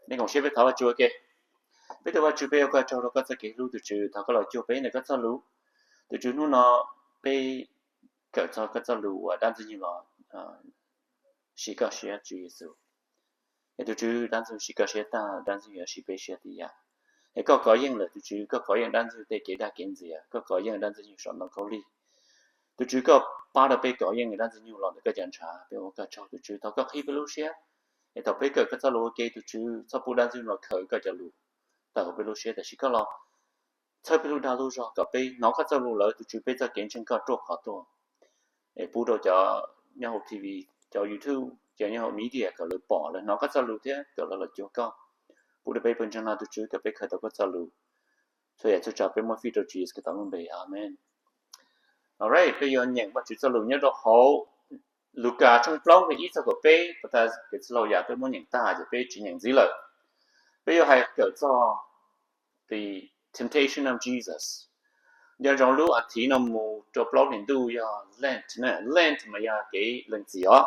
Nej koom siab peb thov Vajtswv ua ke. Peb tus Vajtswv, peb ua koj tsaug rau koj txoj kev hlub, tus Tswv thov koj los cuag peb ntawm koj txoj lus. Tus Tswv, hnub no peb kawm txog koj txoj lus uas dab Ntxwg Nyoog los sim koj siab, Tswv Yexus. Es tus Tswv, dab Ntxwg Nyoog sim koj siab tag, dab Ntxwg Nyoog yuav sim peb siab tib yam. Es koj kov yeej lawm tus Tswv, koj kov yeej dab Ntxwg Nyoog tej kev dag kev ntxias, koj kov yeej dab Ntxwg Nyoog saum ntoo khaub lig. Tus Tswv, koj pab rau peb kov yeej dab Ntxwg Nyoog los ntawm koj cov ntshav, peb ua koj tsaug tus Tswv, thov koj qhib peb lub siab. Es thaum peb kawm koj txoj lus ua ke tus Tswv, txhob pub dab Ntxwg Nyoog los khaws koj cov lus tawm hauv peb lub siab, tiam sis koj los txhawb peb lub dag lub zog kom peb hnov koj txoj lus lawm tus Tswv, peb txoj kev ntseeg koj ruaj khov tuaj. Es pub rau cov nyob hauv T V, cov YouTube, cov nyob hauv media kom lawv pom lawv hnov koj txoj lus thiab kom lawv los cuag koj. Pub rau peb pawg ntseeg no tus Tswv kom peb khaws tau koj txoj lus. Txhua yam txhua tsav peb muab fij rau Tswv Yexus Khetos lub npe, amees. Alright, peb yuav nyeem Vajtswv txoj lus nyob rau hauv Lukas tshooj plaub nqe ib txog kaum peb, puas tas kev txhij laug yam peb muab nyeem tag ces peb tsis nyeem ntxiv lawm. Peb yuav hais kawm txog the temptation of Jesus. Nco ntsoov lub as thiv no mus rau plaub hlis ntuj yog Lent na, Lent mas yog kev lees txim os.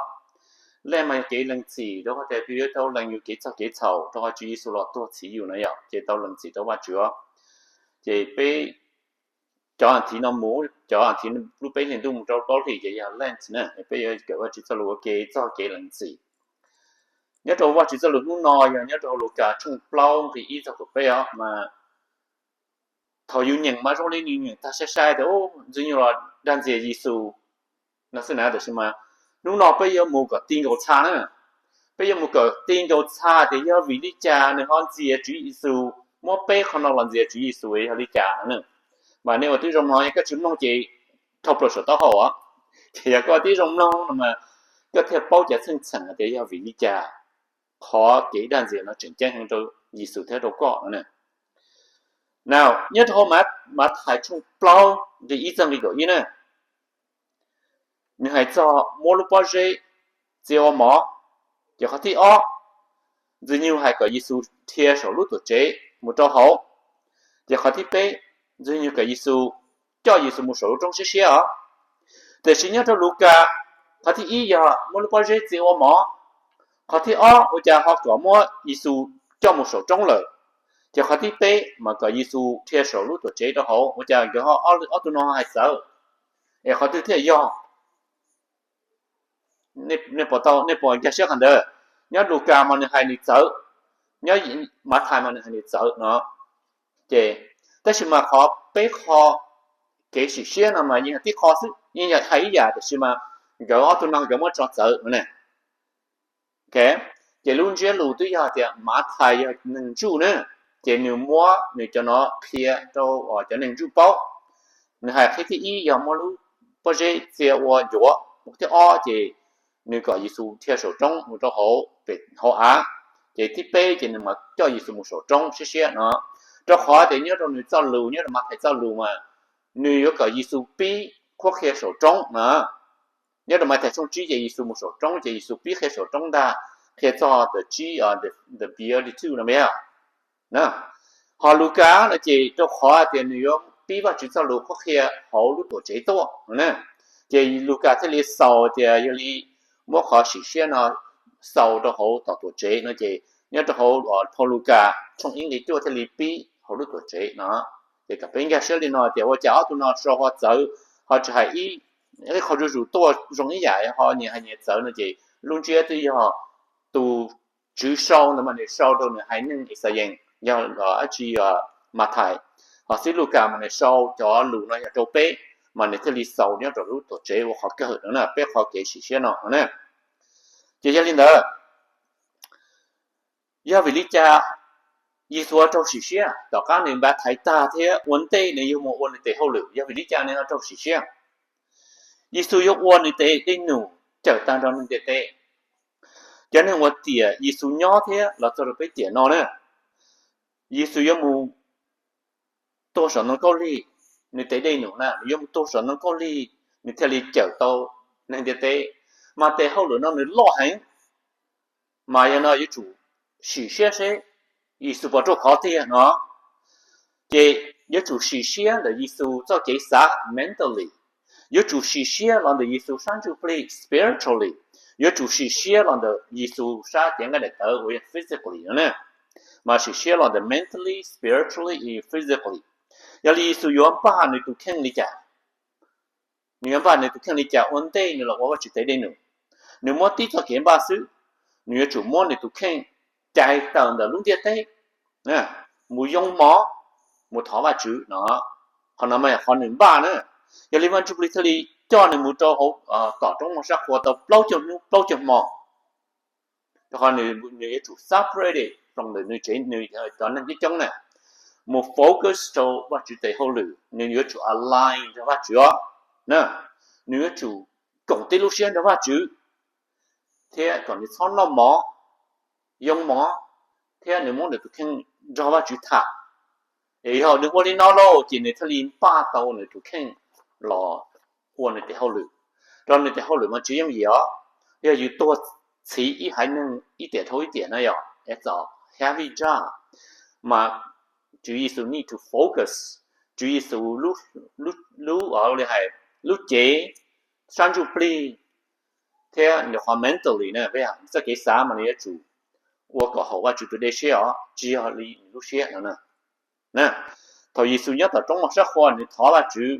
Lent mas yog kev lees txim rau qhov tias peb yuav tau lees yus kev txog kev txhaum rau qhov Tswv Yexus los tuag txhiv yus na yom, ces tau lees txim rau Vajtswv. Ces peb cov as thiv no mus, cov as thiv lub peb hlis ntuj mus rau plaub hlis ces yog Lent na, peb yuav kawm Vajtswv txoj lus ua ke txog kev lees txim. Nyob rau Vajtswv txoj lus hnub no yog nyob rau Lukas tshooj plaub nqe ib txog kaum peb os mas thaum yus nyeem mas zoo li nws nyeem tag sai sai tias Ntxwg Nyoog los dag ntxias Yexus no xwb na, tiam sis mas hnub no peb yuav mus kom ti nkaus txha na. Peb yuav mus kom ti nkaus txha tias yog vim li cas nws ho ntxias Tswv Yexus, muab peb qhov no los ntxias Tswv Yexus yog li cas no. Mas nej ua tib zoo mloog, yog koj tsis mloog ces dhau plaws saum taub hau os. Ces yog koj ua tib zoo mloog no mas koj thiaj paub cov txheej txheem tias yog vim li cas qhov kev dag ntxias no tseem ceeb heev rau Yexus thiab rau koj no. Nyob rau hauv Mathais tshooj plaub nqe ib txog nqe kaum ib na, nws hais txog muab lub pob zeb txia ua mov. Ces qhov thib ob, Ntxwg Nyoog hais kom Yexus dhia saum lub tuam tsev mus rau hauv. Ces qhov thib peb, Ntxwg Nyoog kom Yexus, coj Yexus mus saum lub roob siab siab os. Tiam sis nyob rau Lukas, qhov thib ib yog muab lub pob zeb txia ua mov. Qhov thib ob ua cas ho kom muab Yexus coj mus saum roob lawm. Ces qhov thib peb mas kom Yexus dhia saum lub tuam tsev rau hauv, ua cas nkawd ob tug no hais txawv? Es qhov twg thiaj yog? Nej puas tau, nej puas nkag siab qhov ntawd? Nyob Lukas mas nws hais nws txawv, nyob Mathais mas nws hais nws txawv no. Ces tab sis mas qhov peb qho kev sim siab no mas yeej tib qho xwb, yeej hais ib yam, tiam sis mas nkawd ob tug no nkawd muab tso txawv no ne. Ces lub ntsiab lus twb yog tias Mathais yog neeg ntsuj na, ces nws muab nws cov no qhia rau cov neeg ntsuj paub. Nws hais qhib thib ib yog muab lub pob zeb txia ua ncuav, thib ob ces nws kom Yexus dhia saum roob mus rau hauv pem hauv av, ces thib peb ces nws mas coj Yexus mus saum roob siab siab no. Rau qhov tias nyob rau nws txoj lus, nyob rau Mathais txoj lus mas nws yuav kom Yexus pib qhuab qhia saum roob na. Nyob rau Mathais tshooj tsib ces Yexus mus saum roob ces Yexus pib qhia saum roob ntag, qhia txog the tsib, the Beatitude no mas yog na. Ho Lukas no ces rau qhov tias nws yuav pib Vajtswv txoj lus qhuab qhia hauv lub tuam tsev tuaj na, ces Lukas thiaj li xaus tias yog li muab qhov sim siab no xaus rau hauv tom tuam tsev no ces nyob rau hauv phau Lukas tshooj ib nqe cuaj thiaj li pib hauv lub tuam tsev no. Ces kom peb nkag siab li no tias ua cas ob tug no sau ho txawv, ho tsis hais ib qho zuj zus tuaj zoo ib yam ho nyias hais nyias txawv no ces lub ntsiab twb yog tus tswv sau ntawd mas nws sau rau nws haiv neeg Ixayees, yog dab tsi, Mathais. Ho xib Lukas mas nws sau cov lus no yog rau peb, mas nws thiaj li xaus nyob rau lub tuam tsev ua qhov kawg no na, peb qhov kev sim siab no na. Ces yog li ntawd, yog vim li cas Yexus ua raug sim siab? Tom qab nws npa thaiv tag thiab ua ntej nws yuav mus ua nws tes hauj lwm, yog vim li cas nws ua raug sim siab? Yexus yuav ua nws tes dej num cawm tag nrho neeg ntiaj teb. Cov neeg uas tiam Yexus nyob thiab los txog rau peb tiam no na, Yexus yuav mus tuag saum ntoo khaub lig, nws tes dej num na, nws yuav mus tuag saum ntoo khaub lig, nws thiaj li cawm tau neeg ntiaj teb. Mas tes hauj lwm no nws loj heev, mas yog no yuav tsum sim siab seb Yexus puas raug khov tiag no. Ces yuav tsum sim siab ntawm Yexus txoj kev xav mentally, yuav tsum sim siab los ntawm Yexus sab ntsuj plig spiritually, yuav tsum sim siab los ntawm Yexus sab cev nqaij daim tawv uas yog physically no na. mas sim siab los ntawm mentally, spiritually, physically. Yog li Yexus yuav npaj nws tus kheej li cas? Nws yuav npaj nws tus kheej li cas ua ntej nws los ua Vajtswv tes dej num? Nws muab tib txoj kev npaj xwb. Nws yuav tsum muab nws tus kheej cais tawm ntawm lub ntiaj teb, mus yoo mov, mus thov Vajtswv no. Qhov no mas qhov nws npaj na. Yog li Vaj Ntsuj Plig thiaj li coj nws mus rau hauv tom roob moj sab qhua tau plaub caug hnub plaub caug hmo. Rau qhov nws yuav tsum separate from the nws tsev, nws cov neeg coob coob na, mus focus rau Vajtswv tes hauj lwm, nws yuav tsum align nrog Vajtswv os. Nws yuav tsum koom tib lub siab nrog Vajtswv, thiab kom nws txhob noj mov, yoo mov, thiab nws muab nws tus kheej nrog Vajtswv tham. Es yog nws ua li no lauj, ces nws thiaj li npaj tau nws tus kheej los ua nws tes hauj lwm. Rau nws tes hauj lwm mas tsis yooj yim os. Yog yus tuag txhiv ib haiv neeg ib tiam dhau ib tiam na yog es txom heavy job, mas Tswv Yexus need to focus. Tswv Yexus lub, lub, lub, ua li hais, lub cev, sab ntsuj plig, thiab nws qhov mentally na, txoj kev xav mas nws yuav tsum ua kom haum Vajtswv tus dej siab os, tsis yog li nws lub siab no na. Thaum Yexus nyob tom roob moj sab qhua nws thov Vajtswv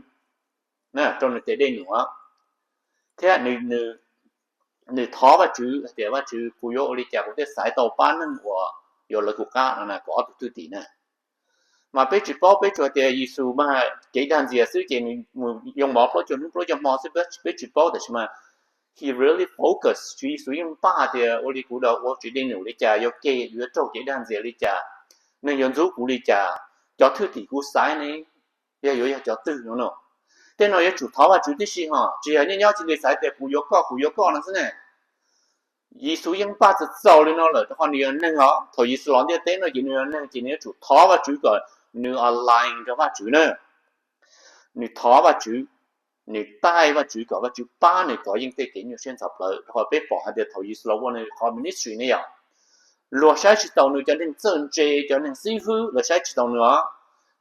rau nws tes dej num, thiab nws thov Vajtswv hais tias, Vajtswv, kuv yuav ua li cas kuv thiaj xaiv tau pab neeg uas yuav lawv kuv qab no na, kuv ob tug thwj tim na. Mas peb tsis paub, peb tsuas tias Yexus mas kev dag ntxias xwb ces nws mus yoo mov plaub caug hnub plaub caug hmo xwb, peb tsis paub, tab sis mas he really focus. Tswv Yexus yeej npaj tias ua li kuv ua Tswv dej num li cas, yuav ke yuav raug kev dag ntxias li cas, neeg yuav ntxub kuv li cas, cov thwj tim kuv xaiv ne yog yuav yog cov twg no no. Tej no yuav tsum thov Vajtswv tib si ho, tsis yog nyob nyob cia li xav tias kuv yuav koj, kuv yuav koj no xwb ne. Yexus yeej npaj txaus txaus li no lawm rau qhov nws yog neeg os. Thaum Yexus los ntiaj teb no ces nws yog neeg ces nws yuav tsum thov Vajtswv kom nws align nrog Vajtswv na. Nws thov Vajtswv, nws taij Vajtswv kom Vajtswv pab nws kov yeej tej kev nyuaj siab ntxhov plawv. Rau qhov peb pom hais tias thaum Yexus los ua nws qhov ministry ne yom, luag saib tsis taus nws, cov neeg txawj ntse, cov neeg xib fwb lawv saib tsis taus nws os.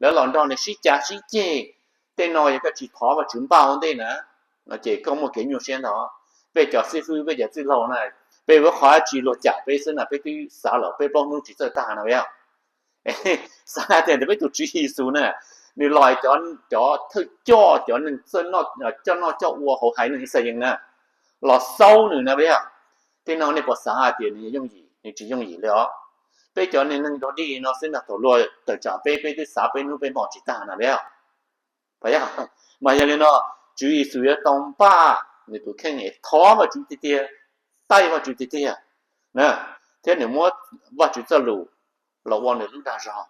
Lawv los nrog nws sib cav sib ceg. Tej no yog koj tsis thov Vajtswv npaj ua ntej na, no ces koj muaj kev nyuaj siab ntau. Peb cov xib fwb, peb cov txwj laug na, peb ua qhov dab tsi luag cam peb xwb na peb twb xav lawm peb plaub hnub tsis txawj tag no yog. Xav tias ntawm peb tus Tswv Yexus na, nws los cov thawj coj, cov neeg coj noj coj ua hauv haiv neeg Yixalayees na, los xauj nws na yog. Tej no nej puas xav hais tias nws yooj yim? Nws tsis yooj yim li os. Peb cov neeg neeg dog dig no xwb ntag, thaum luag tawm tsam peb, peb twb xav peb hnub peb hmo tsis tag na yog. Mas yog li no, Tswv Yexus yuav tau npaj nws tus kheej es thov Vajtswv tiag tiag, taij Vajtswv tiag tiag, thiab nws muab Vajtswv txoj lus los ua nws lub dag zog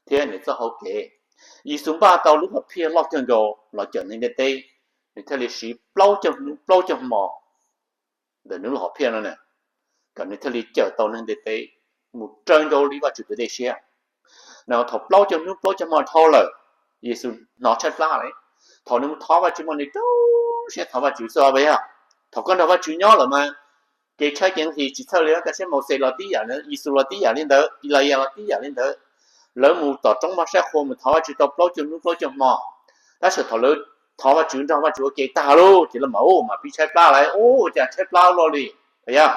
thiab nws txoj hauv kev. Yexus npaj tau lub hom phiaj loj kawg nkaus los cawm neeg ntiaj teb, nws thiaj li siv plaub caug hnub plaub caug hmo ntawm nws lub hom phiaj no na, kom nws thiaj li cawm tau neeg ntiaj teb mus raws nraud li Vajtswv tus dej siab. No thaum plaub caug hnub plaub caug hmo dhau lawm, Yexus hnov tshaib plab lawm. Thaum nws mus thov Vajtswv mas nws rau siab thov Vajtswv xwb os yog. Thaum koj nrog Vajtswv nyob lawm mas kev tshaib kev nqhis tsis txhawj li. Kaj siab Mauxes los tib yam, Yexus los tib yam li ntawd, Eliyas los tib yam li ntawd. Lawv mus tom roob moj sab qhua mus thov Vajtswv tau plaub caug hnub plaub caug hmo. Tab sis thaum lawv thov Vajtswv nrog Vajtswv ua ke tag lawm ces lawv mam ua mas pib tshaib plab lawm, ua cas tshaib plab luaj li. Yog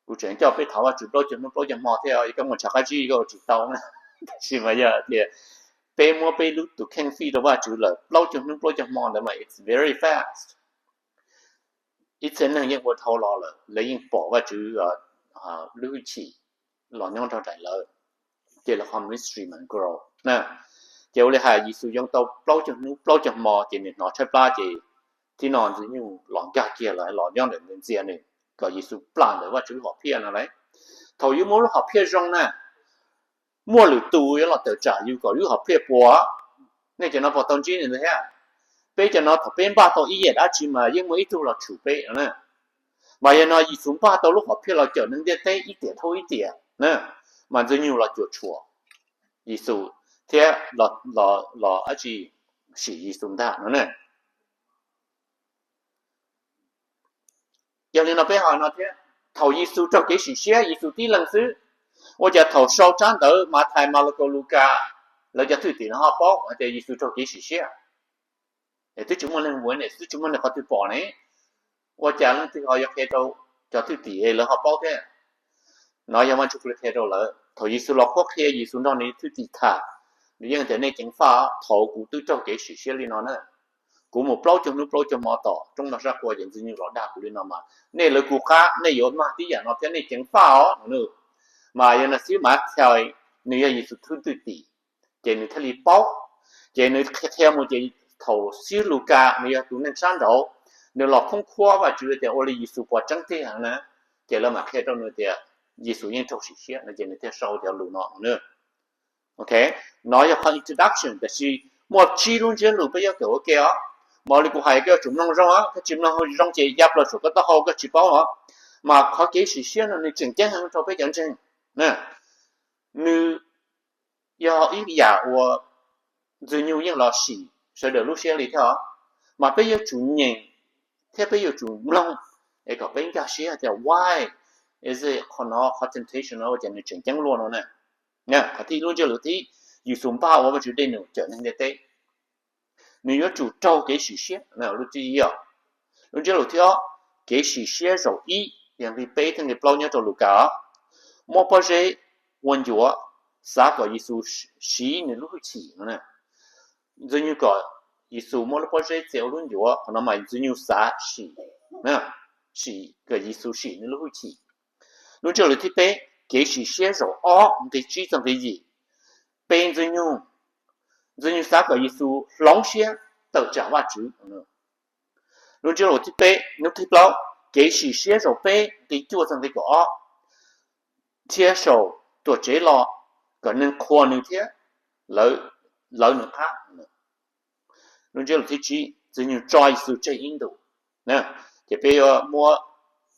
kuv tseem coj peb thov Vajtswv plaub caug hnub plaub caug hmo thiab, koj muaj tshav qab zib koj ua tsis tau na. Tab sis mas yog tias peb muab peb lub tus kheej fij rau Vajtswv lawm plaub caug hnub plaub caug hmo ntawd mas it's very fast. Ib txhia neeg yeej ua dhau los lawm, lawv yeej pom Vajtswv lub hwj chim los nyob nrog nraim lawv, ces lawv qhov ministry mas grow. Ces ua li hais Yexus yoo tau plaub caug hnub plaub caug hmo ces nws hnov tshaib plab ces thib no Ntxwg Nyoog los nkag kiag los, los nyob ntawm ntawd ntxias nws kom Yexus plam ntawm Vajtswv lub hom phiaj no lauj. Thaum yus muaj lub hom phiaj zoo na, muaj lwm tus yuav los tawm tsam yus kom lub hom phiaj puas. Nej cov no puas tau ntsib li ntawd thiab? Peb cov no thaum peb npaj tau ib yam dab tsi mas yeej muaj ib tug los tshum peb no na. Mas yog no Yexus npaj tau lub hom phiaj los cawm neeg ntiaj teb ib tiam dhau ib tiam na, mas Ntxwg Nyoog los cuam tshuam Yexus thiab los dab tsi, sim Yexus ntag no na. Yog li no peb ho no thiab, thaum Yexus raug kev sim siab Yexus tib leeg xwb, ua cas thaum sau tsab ntawv Mathais, Malakaus, Lukas, lawv cov thwj tim no ho paub hais tias Yexus raug kev sim siab? Es twb tsis muaj neeg ua ne, twb tsis muaj neeg qhov twg pom ne, ua cas leej twg ho yuav qhia rau cov thwj tim lawv ho paub thiab? No yog Vaj Ntsuj Plig qhia rau lawv. Thaum Yexus los qhuab qhia, Yexus nrog nws thwj tim tham, nws yeej tias nej ceev faj, thaum kuv twb raug kev sim siab li no na, kuv mus plaub caug hnub plaub caug hmo tom roob no sab qhua ces Ntxwg Nyoog los dag kuv li no mas nej lawv kuv qab, nej yuav mag tib yam no thiab nej ceev faj os. Mas yog no xwb mas tha nws yog Yexus thwj tim, ces nws thiaj li paub. Ces nws qhia mus ces thaum xib hwb Lukas nws yog tus neeg sab nraud, nws los khoob khuab Vajtswv tias ua li Yexus puas tseeb tiag na, ces lawv mam qhia rau nws tias Yexus yeej raug sim siab no ces nws thiaj sau cov lus no. Ok, no yog qhov introduction, tab sis muaj tsib lub ntsiab lus peb yuav kawm ua ke os. Mas li kuv hais koj yuav tsum mloog zoo, koj tsis mloog zoo ces ya plaws saum koj taub hau koj tsis paub os. Mas qhov kev sim siab no nws tseem ceeb heev rau peb cov ntseeg. Nws yog ib yam uas Ntxwg Nyoog yeej los sim sawv daws lub siab li thiab os. Mas peb yuav tsum nyeem thiab peb yuav tsum mloog es kom peb nkag siab tias why is it, qhov no, qhov temptation no ua cas nws tseem ceeb luaj no na. Qhov thib, lub ntsiab lus thib, Yexus npaj ua Vajtswv dej num cawm neeg ntiaj teb, nws yuav tsum raug kev sim siab. Lub thib ib os, lub ntsiab lus thib ob, kev sim siab zaum ib, yog nqe peb thiab nqe plaub nyob rau Lukas os. Muab pob zeb ua ncuav, xav kom Yexus siv nws lub hwj chim no. Ntxwg Nyoog kom Yexus muab lub pob zeb txia ua lub ncuav, qhov no mas Ntxwg Nyoog xav sim, sim kom Yexus sim nws lub hwj chim. Lub ntsiab lus thib peb, kev sim siab zaum ob, nqe tsib txog nqe yim, peb Ntxwg Nyoog, Ntxwg Nyoog xav kom Yexus hloov siab tawm tsam Vajtswv. Lub ntsiab lus thib peb, lub thib plaub, kev sim siab zaum peb, nqe cuaj txog nqe kaum ob, thiab sau tuam tsev los kom neeg qhuas nws thiab lawv nws qab. Lub ntsiab lus thib tsib, Ntxwg Nyoog tso Yexus tseg ib ntus. Ces peb yuav muab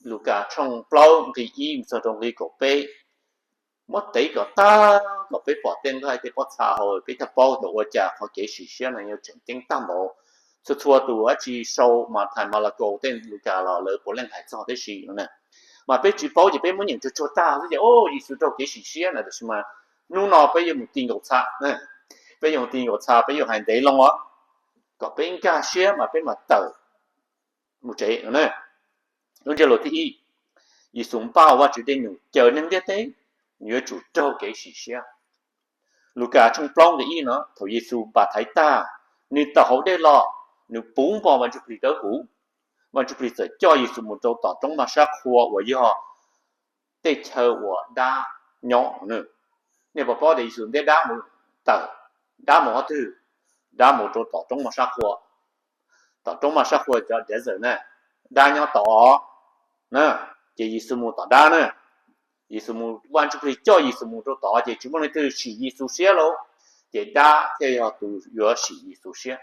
Lukas tshooj plaub nqe ib mus txog rau nqe kaum peb, muab tev kom tag kom peb pom tej nqaij tej pob txha hauv peb thiaj paub tias ua cas qhov kev sim siab no yuav tseem ceeb tag npaum. Txhua txhua tus dab tsi sau Mathais, Malakaus, tej Lukas los lawv puav leej hais txog tib si no na. Mas peb tsis paub ces peb muab nyeem tsuag tsuag tag xwb ces o, Yexus raug kev sim siab na, tab sis mas hnub no peb yuav mus ti nkaus txha, peb yuav mus ti nkaus txha, peb yuav hais ntev loo os, kom peb nkag siab mas peb mam tawm mus tsev no na. Lub ntsiab lus thib ib, Yexus npaj ua Vajtswv dej num cawm neeg ntiaj teb, nws yuav tsum raug kev sim siab. Lukas tshooj plaub nqe ib no, thaum Yexus npaj thaiv tag, nws tawm hauv dej los, nws puv npo Vaj Ntsuj Plig Dawb Huv. Vaj Ntsuj Plig txawm coj Yexus mus rau tom roob maj sab qhua uas yog tej chaw uas dab nyob. Nej puas paub tias Yexus ntiab dab mus tawm, dab mus qhov twg? Dab mus rau tom roob maj sab qhua. Tom roob maj sab qhua cov desert na, dab nyob tod na, ces Yexus mus tom dab na. Yexus mus, Vaj Ntsuj Plig coj Yexus mus rau tod ces tsis muaj leej twg sim Yexus siab lauj, ces dab thiaj yog tus yuav sim Yexus siab.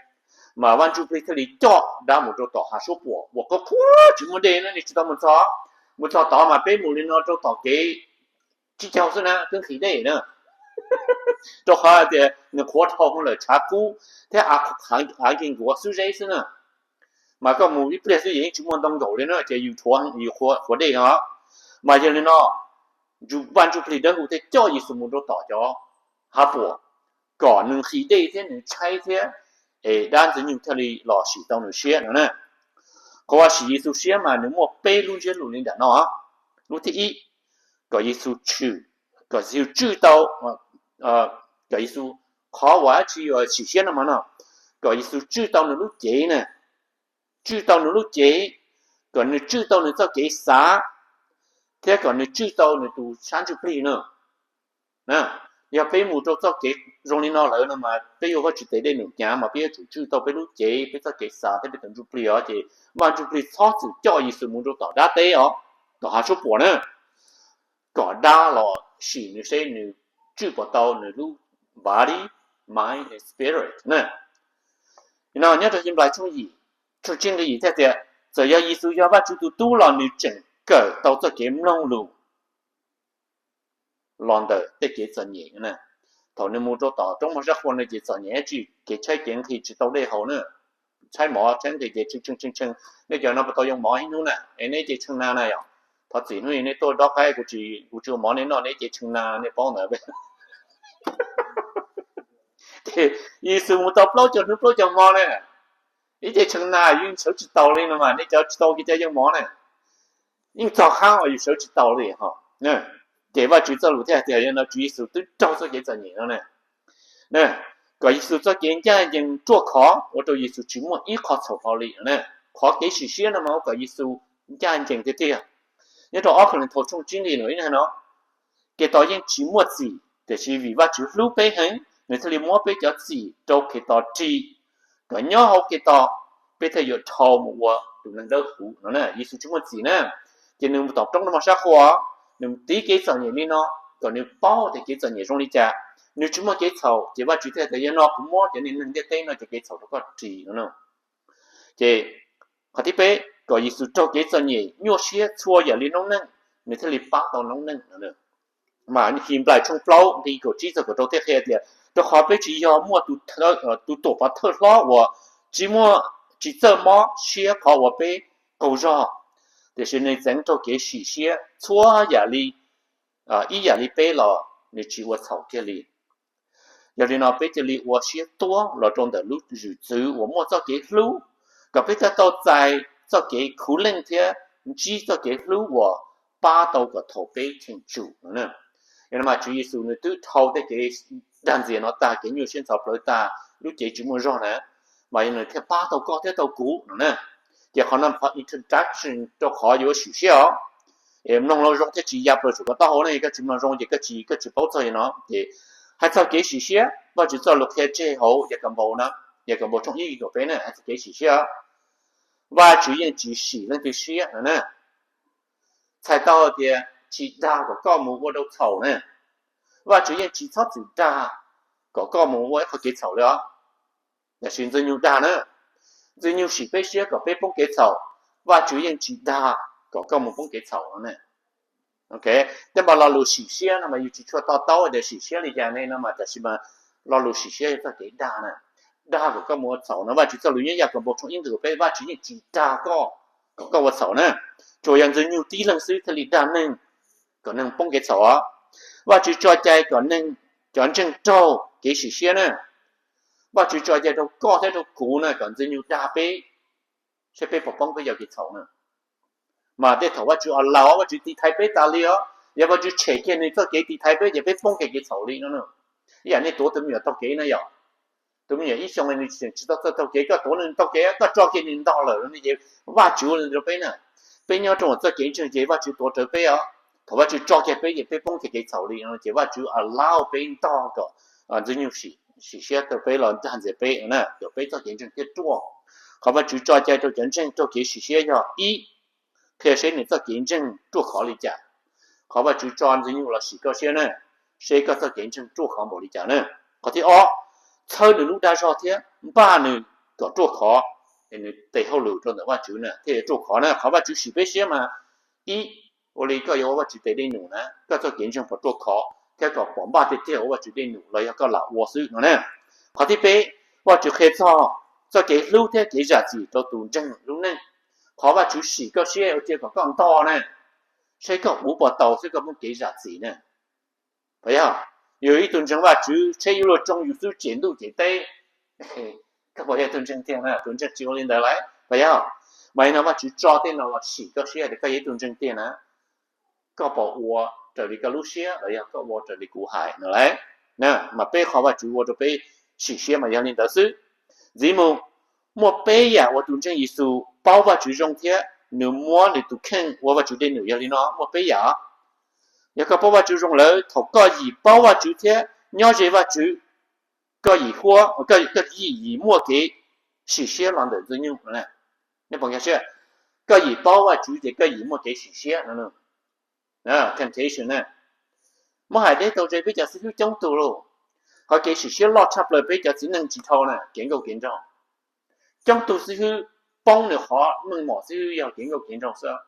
Mas Vaj Ntsuj Plig thiaj li coj dab mus rau tom hav suab puam uas qhuav qhuav tsis muaj dej na, nej tsis tau mus txog. Mus txog tod mas peb mus li no rau tom kev tsib caug xwb na twb nqhis dej na, rau qhov tias nws qhuav dhau lawm tshav kub thiab av nkeeg nkuav xwb zeb xwb na. Mas koj mus ib pliag xwb yeej tsis muaj ntoo nkaum li na ces yus qhuav dej os. Mas yog li no, Vaj Ntsuj Plig Dawb Huv thiaj coj Yexus mus rau tom cov hav puam kom nws nqhis dej thiab nws tshaib thiab es dab Ntxwg Nyoog thiaj li los sim tau nws siab no na. Qhov uas sim Yexus siab mas nws muaj peb lub ntsiab lus li ntawm no. Lub thib ib, kom Yexus tshwm, kom Yexus tswj tau, kom Yexus, qhov uas dab tsi yuav sim siab no mas no, kom Yexus tswj tau nws lub cev na, tswj tau nws lub cev, kom nws tswj tau nws txoj kev xav, thiab kom nws tswj tau nws tus sab ntsuj plig na. Yog peb mus rau txoj kev zoo li no lawm no mas peb yuav Vajtswv tes dej num hnyav mas peb yuav tsum tswj tau peb lub cev, peb txoj kev xav thiab peb tus ntsuj plig os. Ces Vaj Ntsuj Plig txhob txwm coj Yexus mus rau tom dab teb os, tom hav suab puam na, kom dab los sim nws seb nws tswj puas tau nws lub body, mind and spirit na. No nyob rau Henplais tshooj yim, tshooj tsib nqe yim thiaj tias, txawm yog Yexus yog Vajtswv tus tub los nws tseem kawm tau txoj kev mloog lus los ntawm tej kev txom nyem. Thaum nws mus rau tom roob moj sab qhua no ces txom nyem dab tsi, kev tshaib kev nqhis tsis tau dej haus na, tshaib mov tshaib nqhis ces tshee tshee tshee tshee. Nej cov no puas tau yoo mov ib hnub na? Es neb cev tshee na na yom? Thov txim hnub nej tuaj dob qaib kuv tsis, kuv tsis ua mov nej noj, neb cev tshee na nej paub ntawd. Ces Yexus mus tau plaub caug hnub plaub caug hmo na, ib cev tshee na yeej sawv tsis taus li no mas nej cov tsis tau kev cai yoo mov na, yeej txog qhab uas yus sawv tsis taus li ho. Ces Vajtswv txoj lus thiaj hais tias yog no Tswv Yexus twb raug txoj kev txom nyem no ne, kom Yexus txoj kev ncaj ncees ruaj khov ua rau Yexus tsis muaj ib qho txhaum hlo li. Qhov kev sim siab no mas ua kom Yexus ncaj ncees tiag tiag. Nyob rau ob Kauleethaus tshooj tsib nqe no, Khetos yeej tsis muaj txim, tiam sis vim Vajtswv hlub peb heev, nws thiaj li muab peb cov txim rau Khetos ris, kom nyob hauv Khetos peb thiaj yuav dhau mus ua tus neeg dawb huv no. Yexus tsis muaj txim na, ces nws mus tom roob no mos sab qhua, nws tiv kev txom nyem li no, kom nws paub tias kev txom nyem zoo li cas. Nws tsis muaj kev txhaum, ces Vajtswv thiaj tias yog no kuv muab cov neeg ntiaj teb no cov kev txhaum rau koj ris no. Ces qhov thib peb, kom Yexus raug kev txom nyem nyuaj siab txhua yam li noob neej, nws thiaj li pab tau noob neej no. Mas Henplais tshooj plaub nqe kaum tsib txog kaum rau thiaj qhia tias rau qhov peb tsis yog muaj tus tuam pov thawj hlob uas tsis muaj, tsis txawj mob siab qhov uas peb qaug zog, tiam sis nws txeev raug kev sim siab txhua yam li, ib yam li peb los nws tsis ua txhaum kiag li. Yog li no peb cia li ua siab tuab los rau ntawm lub zwm txwv uas muaj txoj kev hlub, kom peb thiaj tau txais txoj kev khuv leej thiab ntsib txoj kev hlub uas pab tau kom thaum peb cheem tsum no. Yog no mas Tswv Yexus nws twb dhau tej kev dag ntxias no tag, kev nyuaj siab ntxhov plawv tag, lub cev tsis muaj zog na, mas yog nws thiaj pab tau koj thiab tau kuv no na. Ces qhov no qhov introduction rau qhov yuav sim siab os. Mloog los zoo thiaj tsis ya plaws saum ko taub hau na, yog koj tsis mloog zoo ces koj tsis, koj tsis paub txog li no. Ces hais txog kev sim siab, Vajtswv txoj lus qhia tseg hauv Yakaunpaus na, Yakaunpaus tshooj ib nqe kaum peb na, hais txog kev sim siab, Vajtswv yeej tsis sim leej twg siab no na. Txhais tau tias tsis dag kom koj mus ua rau txhaum na. Vajtswv yeej tsis txhob txwm dag kom koj mus ua ib qho kev txhaum li os. Tiam sis Ntxwg Nyoog dag na, Ntxwg Nyoog sim peb siab kom peb poob kev txhaum, Vajtswv yeej tsis dag kom koj mus poob kev txhaum no ne. Tej mas lo lus sim siab no mas yus tsis tshua to taub tias sim siab li cas ne no mas, tiam sis mas lo lus sim siab yog txoj kev dag na, dag kom koj mus ua txhaum no. Vajtswv txoj lus nyob Yakaunpaus tshooj ib nqe kaum peb, Vajtswv yeej tsis dag koj kom koj ua txhaum na. Tsuas yog Ntxwg Nyoog tib leeg xwb thiaj li dag neeg kom neeg poob kev txhaum os. Vajtswv tso cai kom neeg, cov ntseeg raug kev sim siab na. Vajtswv tso cai rau koj thiab rau kuv na kom Ntxwg Nyoog dag peb, saib peb puas poob peb cov kev txhaum na. Mas tej thaum Vajtswv allow, Vajtswv tiv thaiv peb tas li os, yog Vajtswv tshem kiag nws txoj kev tiv thaiv peb ces peb poob kiag kev txhaum li no. Ib yam nej tuav tus me nyuam taug kev na yom, tus me nyuam ib xyoo nws tseem tsis tau txawj taug kev, koj tuav nws taug kev, koj tso kiag nws ntog lawm no ces Vajtswv ua li ntawd rau peb na. Peb nyob rau hauv txoj kev ntseeg ces Vajtswv tuav rawv peb os. Thaum Vajtswv tso kiag peb ces peb poob kiag kev txhaum li no ces Vajtswv allow peb ntog kom Ntxwg Nyoog sim siab rau peb los dag ntxias peb na, kom peb txoj kev ntseeg thiaj ruaj. Qhov Vajtswv tso cai rau cov ntseeg raug kev sim siab yog ib, qhia seb nws txoj kev ntseeg ruaj khov li cas. Qhov Vajtswv tso Ntxwg Nyoog los sim koj siab na, seb koj txoj kev ntseeg ruaj khov npaum li cas na. Qhov thib ob, txhawb nws lub dag zog thiab npaj nws kom ruaj khov, nws tes hauj lwm rau ntawm Vajtswv na thiaj yuav ruaj khov na. Qhov Vajtswv sim peb siab mas, ib, ua li koj yuav ua Vajtswv tes dej num na, koj txoj kev ntseeg puas ruaj khov thiab kom pom npaj tiag tiag ua Vajtswv dej num los yog koj lam ua xwb no na. Qhov thib peb, Vajtswv qhia txog txoj kev hlub thiab kev zam txim rau tus ntseeg lub neej. Qhov Vajtswv sim koj siab ua cia kom koj ntog na, saib koj puas tau thiab koj muaj kev zam txim na. Puas yog? Yus ib tug ntseeg Vajtswv tsheb yuav luag tsoo yus xwb, cem ntuj cem teb, koj puas yog tus ntseeg tiag na? Tus ntseeg tsis ua li ntawd lauj, puas yog? Mas yog no Vajtswv tso tej no los sim koj siab tias koj yog ib tug ntseeg tiag na, koj puas ua raws li koj lub siab los yog koj ua raws li kuv hais no lauj. Mas peb qhov Vajtswv ua rau peb sim siab mas yog li ntawd xwb. Ntxiv mus, muaj peb yam uas tus ntseeg Yexus paub Vajtswv zoo thiab nws muab nws tus kheej ua Vajtswv dej num yog li no, muaj peb yam. Yog koj paub Vajtswv zoo lawm, thaum koj yim paub Vajtswv thiab nyob ze Vajtswv, koj yim huab, koj yim yim muaj kev sim siab los ntawm Ntxwg Nyoog. Koj yim paub Vajtswv ces koj yim muaj kev sim siab no. Temptation na. Muab hais deb tau ze peb cov xib hwb coob tug lauj. Qhov kev sim siab loj tshaj plaws peb cov txiv neej tsis dhau na, kev nkauj kev nraug. Coob tug xib hwb poob nws qhov meej mom xib hwb yog kev nkauj kev nraug xwb.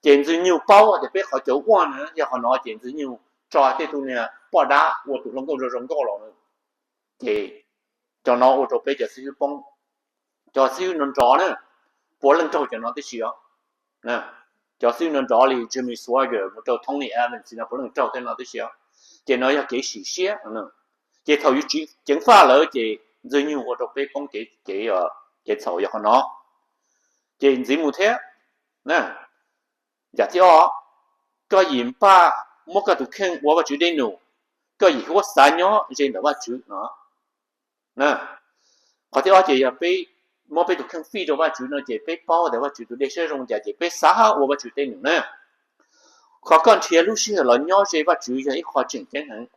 Ces Ntxwg Nyoog paub tias peb qhov cauv uaj na yog qhov no ces Ntxwg Nyoog tso tej tug niag poj dab ua tus hluas nkauj zoo zoo nkauj los. Ces cov no ua rau peb cov xib hwb poob. Cov xib hwb nrov nrov na, puav leej raug cov no tib si os. Cov xib hwb nrov nrov li Jimmy Swaggart mus rau Tony Evans no puav leej raug tej no tib si os. Ces no yog kev sim siab. Ces thaum yus tsis ceev faj lawm ces Ntxwg Nyoog ua rau peb poob kev, kev txhaum yog qhov no. Ces ntxiv mus thiab, yam thib ob, koj yim npaj muab koj tus kheej ua Vajtswv dej num, koj yim huab xav nyob ze ntawm Vajtswv no. Qhov thib ob ces yog peb muab peb tus kheej fij rau Vajtswv no ces peb paub tias Vajtswv tus dej siab zoo cas ces peb xav ua Vajtswv dej num na. Qhov koj nrhiav lub sij hawm los nyob ze Vajtswv yog ib qho tseem ceeb heev.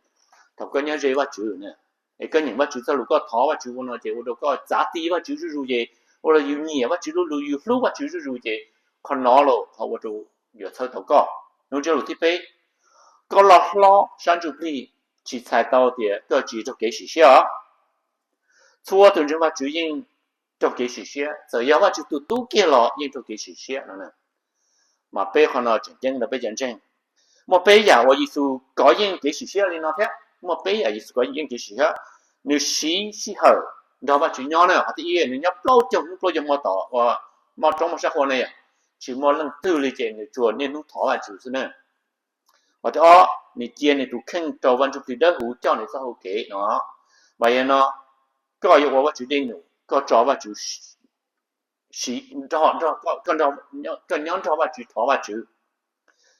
Thaum koj nyob ze Vajtswv na, es koj nyeem Vajtswv txoj lus, koj thov Vajtswv ua no ces ua rau koj txav ti Vajtswv zuj zus ces ua rau yus nyiam Vajtswv lub lus, yus hlub Vajtswv zuj zus ces qhov no los qhov ua rau yuav txhawb tau koj. Nub ntsiab lus thib peb, koj loj hlob sab ntsuj plig tsis txhais tau tias koj tsis raug kev sim siab os. Txhua tus ntseeg Vajtswv yeej raug kev sim siab, txawm yog Vajtswv tus tub kiag los yeej raug kev sim siab no. Mas peb qhov no tseem ceeb rau peb cov ntseeg. Muaj peb yam uas Yexus kov yeej kev sim siab li no thiab, muaj peb yam Yexus kov yeej kev sim siab. Nws siv sij hawm nrog Vajtswv nyob na, qhov thib ib nws nyob plaub caug hnub plaub caug hmo tom uas mob roob mob sab qhua ne yom, tsis muaj leej twg li ces nws tsuas niaj hnub thov Vajtswv xwb na. Qhov thib ob nws cia nws tus kheej rau Vaj Ntsuj Plig Dawb Huv coj nws txoj hau kev no. Mas yog no koj yuav ua Vajtswv dej num, koj tso Vajtswv siv, koj nyob nrog Vajtswv thov Vajtswv,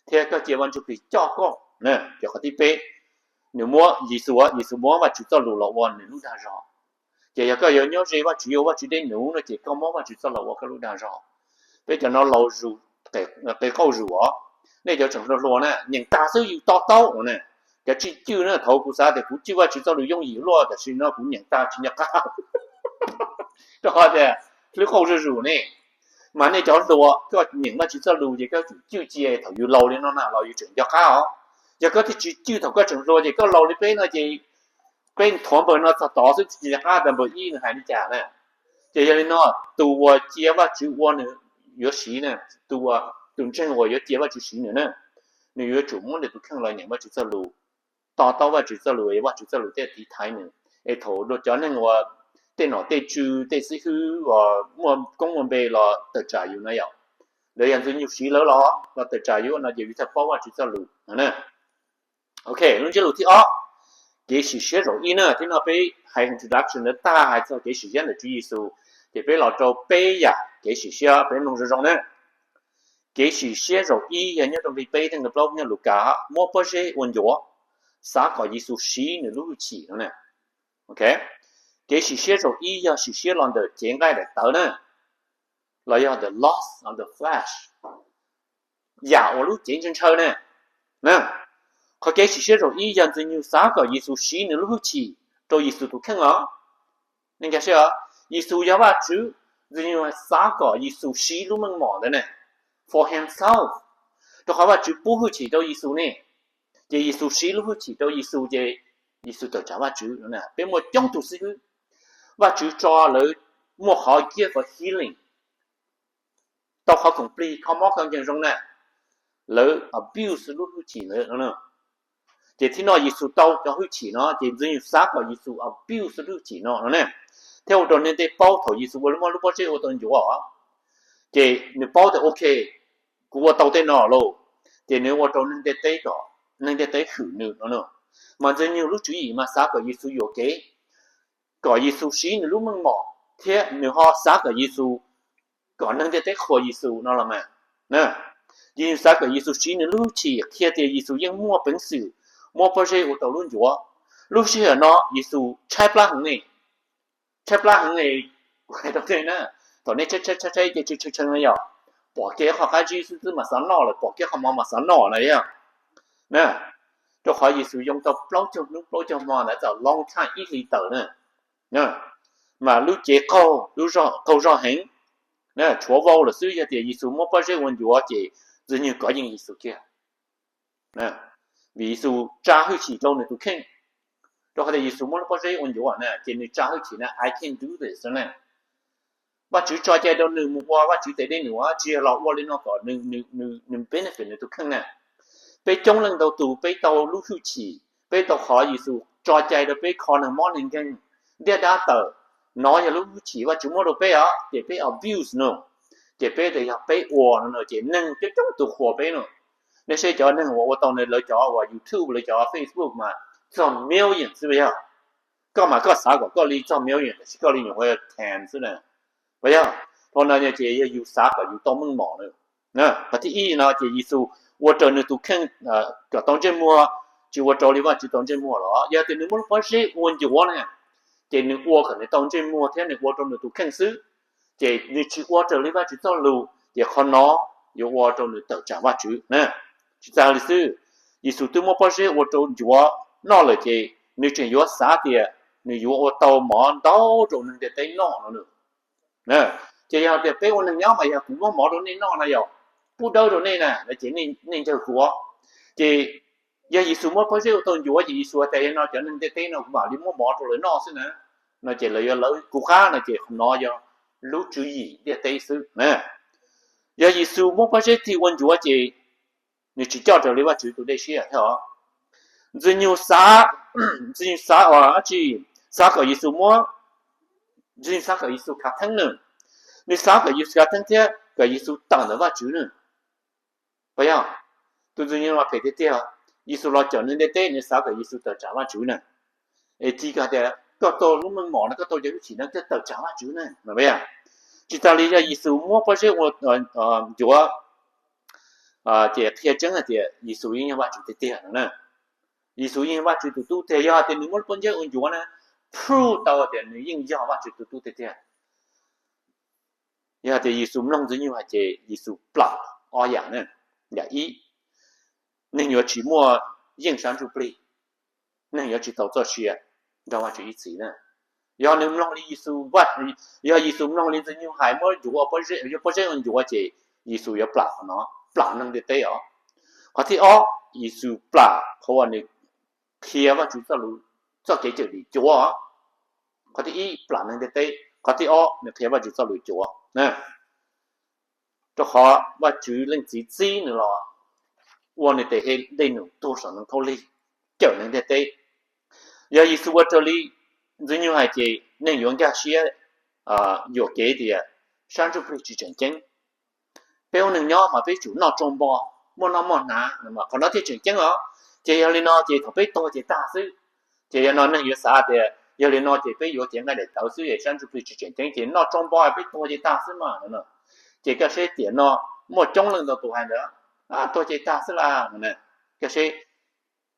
thiab koj cia Vaj Ntsuj Plig coj koj. Ces qhov thib peb, nws muab Yexus, Yexus muab Vajtswv txoj lus los ua nws lub dag zog. Ces yog koj yuav nyob ze Vajtswv, yuav ua Vajtswv dej num no ces koj muab Vajtswv txoj lus ua koj lub dag zog. Peb cov no laus zus, qe qauj zus os. Nej cov tseem hluas hluas na, nyeem tag xwb yus to taub na. Cov tswj cwj na, thaum kuv xav tias kuv cwj Vajtswv txoj lus yooj yim luaj, tam sim no kuv nyeem tag tsis nco qab. Rau qhov tias hlwb qauj zuj zus ne. Mas nej cov hluas koj nyeem Vajtswv txoj lus ces koj tsum cwj cia thaum yus laus li no na los yus tseem nco qab os. Yog koj thiaj tsis cwj thaum koj tseem hluas ces koj laus li peb no ces peb thuav npawg no txog tod xwb tsis nco qab tas npawg ib nws hais li cas na. Ces yog li no, tus uas cia Vajtswv ua nws yuav siv na, tus uas, tus ntseeg uas yuav cia Vajtswv siv nws na, nws yuav tsum muab nws tus kheej los nyeem Vajtswv txoj lus, to taub Vajtswv txoj lus es Vajtswv txoj lus thiaj tiv thaiv nws. Es thaum luag cov neeg uas tej nom tej tswv tej xib hwb uas muaj koob muaj npe los tawm tsam yus na yom, lawv yog Ntxwg Nyoog siv lawv los los tawm tsam yus no ces yus thiaj paub Vajtswv txoj lus na. Ok, lub ntsiab lus thib ob, kev sim siab zaum ib na. Thib no peb hais introduction ntawd tag hais txog kev sim siab ntawm Tswv Yexus, ces peb los rau peb yam kev sim siab, peb mloog zoo zoo na. Kev sim siab zaum ib yog nyob rau nqe peb thiab nqe plaub nyob Lukas, muab pob zeb ua ncuav, xav kom Yexus siv nws lub hwj chim no na. Ok, kev sim siab zaum ib yog sim siab los ntawm cev nqaij daim tawv na, los yog the lust of the flesh, yam uas lub cev ntshaw ntshaw na. Qhov kev sim siab zaum ib yog Ntxwg Nyoog xav kom Yexus siv nws lub hwj chim rau Yexus tus kheej os. Nej nkag siab os, Yexus yog Vajtswv, Ntxwg Nyoog xav kom Yexus siv lub meej mom ntawd ne, for himself, rau qhov Vajtswv pub hwj chim rau Yexus ne. Ces Yexus siv lub hwj chim rau Yexus ces Yexus tawm tsam Vajtswv. Peb muaj coob tus xib hwb, Vajtswv tso lawv muaj qhov gift of healing, tau qhov khoom plig kho mob kho nkeeg zoo na, lawv abuse lub hwj chim ntawd. Ces thib no Yexus tau cov hwj chim no ces Ntxwg Nyoog xav kom Yexus abuse lub hwj chim no no ne, thiab ua rau neeg tej paub thaum Yexus ua lub, muab lub pob zeb ua tau ncuav, ces nws paub tias ok, kuv ua tau tej no lauj, ces nws ua rau neeg ntiaj teb kom neeg ntiaj teb hwm nws no. Mas Ntxwg Nyoog lub tswv yim mas xav kom Yexus yuam kev, kom Yexus siv nws lub meej mom, thiab nws ho xav kom Yexus, kom neeg ntiaj teb qhuas Yexus no los mas. Ces nws xav kom Yexus siv nws lub hwj chim qhia tias Yexus yeej muaj peev xwm muab pob zeb ua tau lub ncuav. Lub sij hawm no Yexus tshaib plab heev ne, tshaib plab heev ne. Kuv hais rau nej na, thaum nej tshaib tshaib tshaib ces tshee tshee tshee no yog, pom kiag qhov qab zib xwb twb mas xav noj lawm, pom kiag qhov mov mas xav noj na yog. Rau qhov Yexus yoo tau plaub caug hnub plaub caug hmo ntawd, txog long time ib hlis tawm na, mas lub cev qaug, lub qaug zog heev, tshuav vau lawm xwb. Yog tias Yexus muab pob zeb ua ncuav ces Ntxwg Nyoog kov yeej Yexus kiag, vim Yexus tsa hwj chim rau nws tus kheej. Rau qhov tias Yexus muab lub pob zeb ua ncuav na ces nws tsa hwj chim na, I can do this na. Vajtswv tso cai rau nws mus ua Vajtswv tes dej num, tsis yog los ua li no kom nws benefit nws tus kheej na. Peb coob leej ntau tus peb tau lub hwj chim, peb tau qhov Yexus tso cai rau peb kho neeg mob neeg nkeeg, ntiaj dab tawm. No yog lub hwj chim Vajtswv muab rau peb os, ces peb abuse no, ces peb tias yog peb ua no ces neeg coob coob tus qhuas peb no. Nej saib cov neeg uas ua tau lawv cov uas YouTube, lawv cov Facebook mas txog million xwb yog. Koj mas koj xav kom koj li txog million tab sis koj li nyuam qhuav ten xwb na. Puas yog? Thaum no ces yog yus xav kom yus tau meej mom na. Qhov thib ib no ces Yexus ua rau nws tus kheej kom tau ntsej muag, tsis ua rau li Vajtswv tau ntsej muag los? Yog tias nws muab lub pob zeb ua ncuav na, ces nws ua kom nws tau ntsej muag thiab nws ua rau nws tus kheej xwb, ces nws tsis ua raws li Vajtswv txoj lus, ces qhov no yuav ua rau nws tawm tsam Vajtswv na. Tsis tas li xwb, Yexus twb muab pob zeb ua rau ncuav noj lawm ces nws tseem yuav xav tias nws yuav ua tau mov ntau rau neeg ntiaj teb noj no. Ces yog tias peb ua neeg nyob mas yog kuv muab mov rau nej noj na, yog pub dawb rau nej na, ces nej ncawg kuv. Ces yog Yexus muab pob zeb ua tau ncuav ces Yexus hais tias yog no cov neeg ntiaj teb no kuv mam li muab mov rau lawv noj xwb na, no ces lawv yuav lawv kuv qab no ces qhov no yog lub tswv yim ntiaj teb xwb na. Yog Yexus muab pob zeb tig ua ncuav ces nws tsis coj raws li Vajtswv tus dej siab thiab os. Ntxwg Nyoog xav, Ntxwg Nyoog xav ua dab tsi? Xav kom Yexus muab, Ntxwg Nyoog xav kom Yexus khav theeb na, nws xav kom Yexus khav theeb thiab kom Yexus tawm ntawm Vajtswv na. Puas yog? Tus Ntxwg Nyoog mas phem tiag tiag, Yexus los cawm neeg ntiaj teb nws xav kom Yexus tawm tsam Vajtswv na. Es tig kom tias koj tau lub meej mom no, koj tau cov lub chim no koj tawm tsam Vajtswv na. Tsis tas li yog Yexus muab pob zeb ua ncuav ces qhia tseeb hais tias Yexus yeej yog Vajtswv tiag tiag no na. Yexus yeej yog Vajtswv tus tub tiag, yog tias nws muab lub pob zeb ua ncuav na, prove tau tias nws yeej yog Vajtswv tus tub tiag tiag. Yog tias Yexus mloog Ntxwg Nyoog hais ces Yexus plam ob yam na. Yam ib, neeg yuav tsis muaj yeej sab ntsuj plig, neeg yuav tsis tau txoj sia nrog Vajtswv ib txhis na. Yog nws mloog li Yexus, yog Yexus mloog li Ntxwg Nyoog hais muab ncuav, yuav pob zeb ua ncuav ces Yexus yuav plam qhov no, plam neeg ntiaj teb os. Qhov thib ob, Yexus plam qhov uas nws qhia Vajtswv txoj lus, txoj kev cawm dim cuav. Qhov thib ib plam neeg ntiaj teb, qhov thib ob nws qhia Vajtswv txoj lus cuav. Rau qhov Vajtswv Leej Txiv txib nws los ua nws tes dej num tuag saum ntoo khaub lig cawm neeg ntiaj teb. Yog Yexus ua raws li Ntxwg Nyoog hais ces neeg yuav nkag siab yuam kev tias sab ntsuj plig tsis tseem ceeb. Peb ua neeg nyob mas peb tsum noj tsau npo, muaj noj muaj hnav, qhov no thiaj tseem ceeb os. Ces yog li no ces thaum peb tuag ces tag xwb. Ces yog no neeg yuav xav tias yog li no ces peb yuav cev nqaij daim tawv xwb es sab ntsuj plig tsis tseem ceeb ces noj tsau npo peb tuag ces tag xwb mas. Ces koj saib tiam no muaj coob leej ntau tus hais ntawd, tuag ces tag xwb las. Koj saib,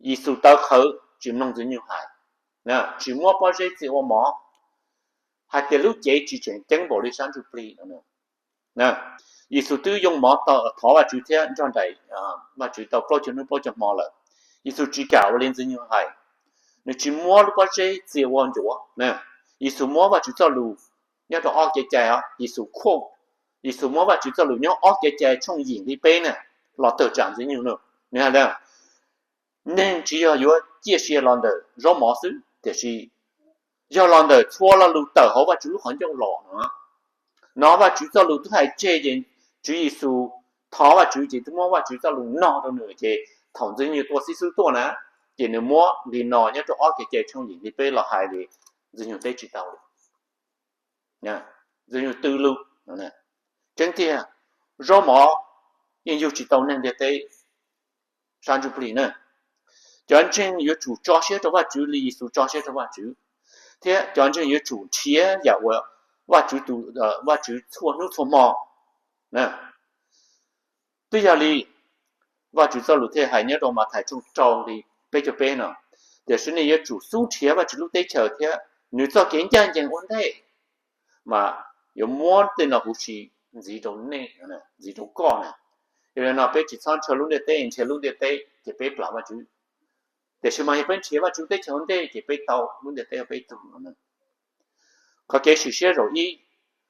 Yexus tawv qhawv tsis mloog Ntxwg Nyoog hais, tsis muab pob zeb txia ua mov, hais tias lub cev tsis tseem ceeb npaum li sab ntsuj plig. Yexus twb yoo mov thov Vajtswv thiab nrog nraim Vajtswv tau plaub caug hnub plaub caug hmo lawm. Yexus tsis kam ua li Ntxwg Nyoog hais, nws tsis muab lub pob zeb txia ua ncuav. Yexus muab Vajtswv txoj lus nyob rau ob kev cai, Yexus quote, Yexus muab Vajtswv txoj lus nyob ob kev cai tshooj yim li peb na los tawm tsam Ntxwg Nyoog no. Nws hais tias neeg tsis yog yuav ciaj sia los ntawm zaub mov xwb, tiam sis yog los ntawm txhua lo lus tawm hauv Vajtswv lub qhov ncauj los no. No Vajtswv txoj lus twb hais tseg ces Tswv Yexus thov Vajtswv ces twb muab Vajtswv txoj lus nog rau nws ces thaum Ntxwg Nyoog tua xib xwb tuaj na, ces nws muab li no nyob rau ob kev cai tshooj yim li peb los hais li Ntxwg Nyoog teb tsis tau li. Ntxwg Nyoog tw lus, tseeb tiag, zaub mov yeej yug tsis tau neeg ntiaj teb sab ntsuj plig na. Cov ntseeg yuav tsum tso siab rau Vajtswv li Yexus tso siab rau Vajtswv, thiab cov ntseeg yuav tsum nrhiav yam uas Vajtswv, Vajtswv txhua hnub txhua hmo. Twb yog li Vajtswv txoj lus thiaj hais nyob rau Mathais tshooj rau li peb caug peb no, tiam sis nej yuav tsum xub nrhiav Vajtswv lub teb chaws thiab nws txoj kev ncaj ncees ua ntej, mas yuav muab tej no huv si ntxiv rau nej, ntxiv rau koj na. Yog li no peb tsis txhob nrhiav lub ntiaj teb, nrhiav lub ntiaj teb ces peb plam Vajtswv. Tiam sis mas yog peb nrhiav Vajtswv teb chaws ua ntej ces peb tau lub ntiaj teb peb tug no. Qhov kev sim siab zaum ib,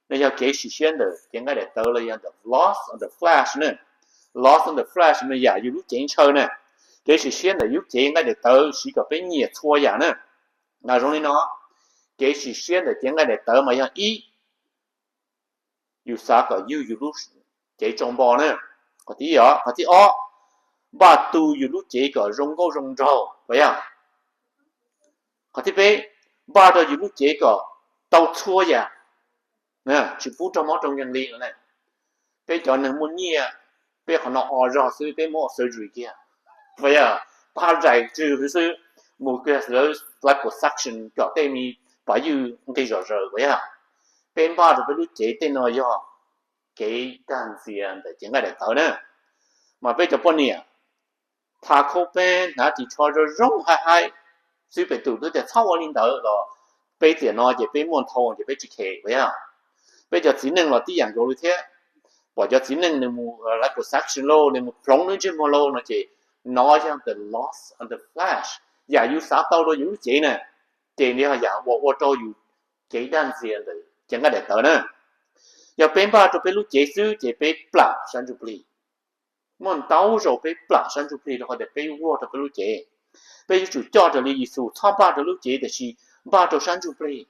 no yog kev sim siab ntawm cev nqaij daim tawv los yog ntawm laws of the flesh na. Laws of the flesh no yam yus lub cev ntshaw na. Kev sim siab ntawm yus cev nqaij daim tawv siv kom peb nyiam txhua yam na. Mas zoo li no, kev sim siab ntawm cev nqaij daim tawv mas yog ib, yus xav kom yug yus lub cev tsau npo na. Qhov thib, qhov thib ob, npaj tu yus lub cev kom zoo nkauj zoo nraug, puas yog? Qhov thib peb, npaj rau yus lub cev kom tau txhua yam, tsis pub raug mob raug nkeeg li. Peb cov neeg muaj nyiaj, peb qhov no o zog xwb peb muab ua surgery kiag, puas yog? Pab zais tsw xwb, mus kiag lawv liposuction kom tej me pov ywj nqig zom zaws, puas yog? Peb npaj rau peb lub cev tej no yog kev dag ntxias ntawm cev nqaij daim tawv na. Mas peb cov poj niam, tha khaub peb hnav ris tsho zoo zoo haib haib xwb, pem tus twb tias txhob ua li ntawd los peb tiam no ces peb muaj nthau ces peb tsis khe yog. Peb cov txiv neej los tib yam nkaus li thiab. Pom cov txiv neej nws mus liposuction lauj, nws mus ploov lub ntsej muag lauj no ces no yog the lust of the flesh, yam yus xav tau rau yus lub cev na, ces yog yam uas ua rau yus kev dag ntxias ntawm cev nqaij daim tawv na. Yog peb npaj rau peb lub cev xwb ces peb plam sab ntsuj plig. Muaj ntau zaus peb plam sab ntsuj plig rau qhov tias peb vuag rau peb lub cev. Peb yuav tsum coj raws li Yexus, txhob npaj rau lub cev tiam sis npaj rau sab ntsuj plig.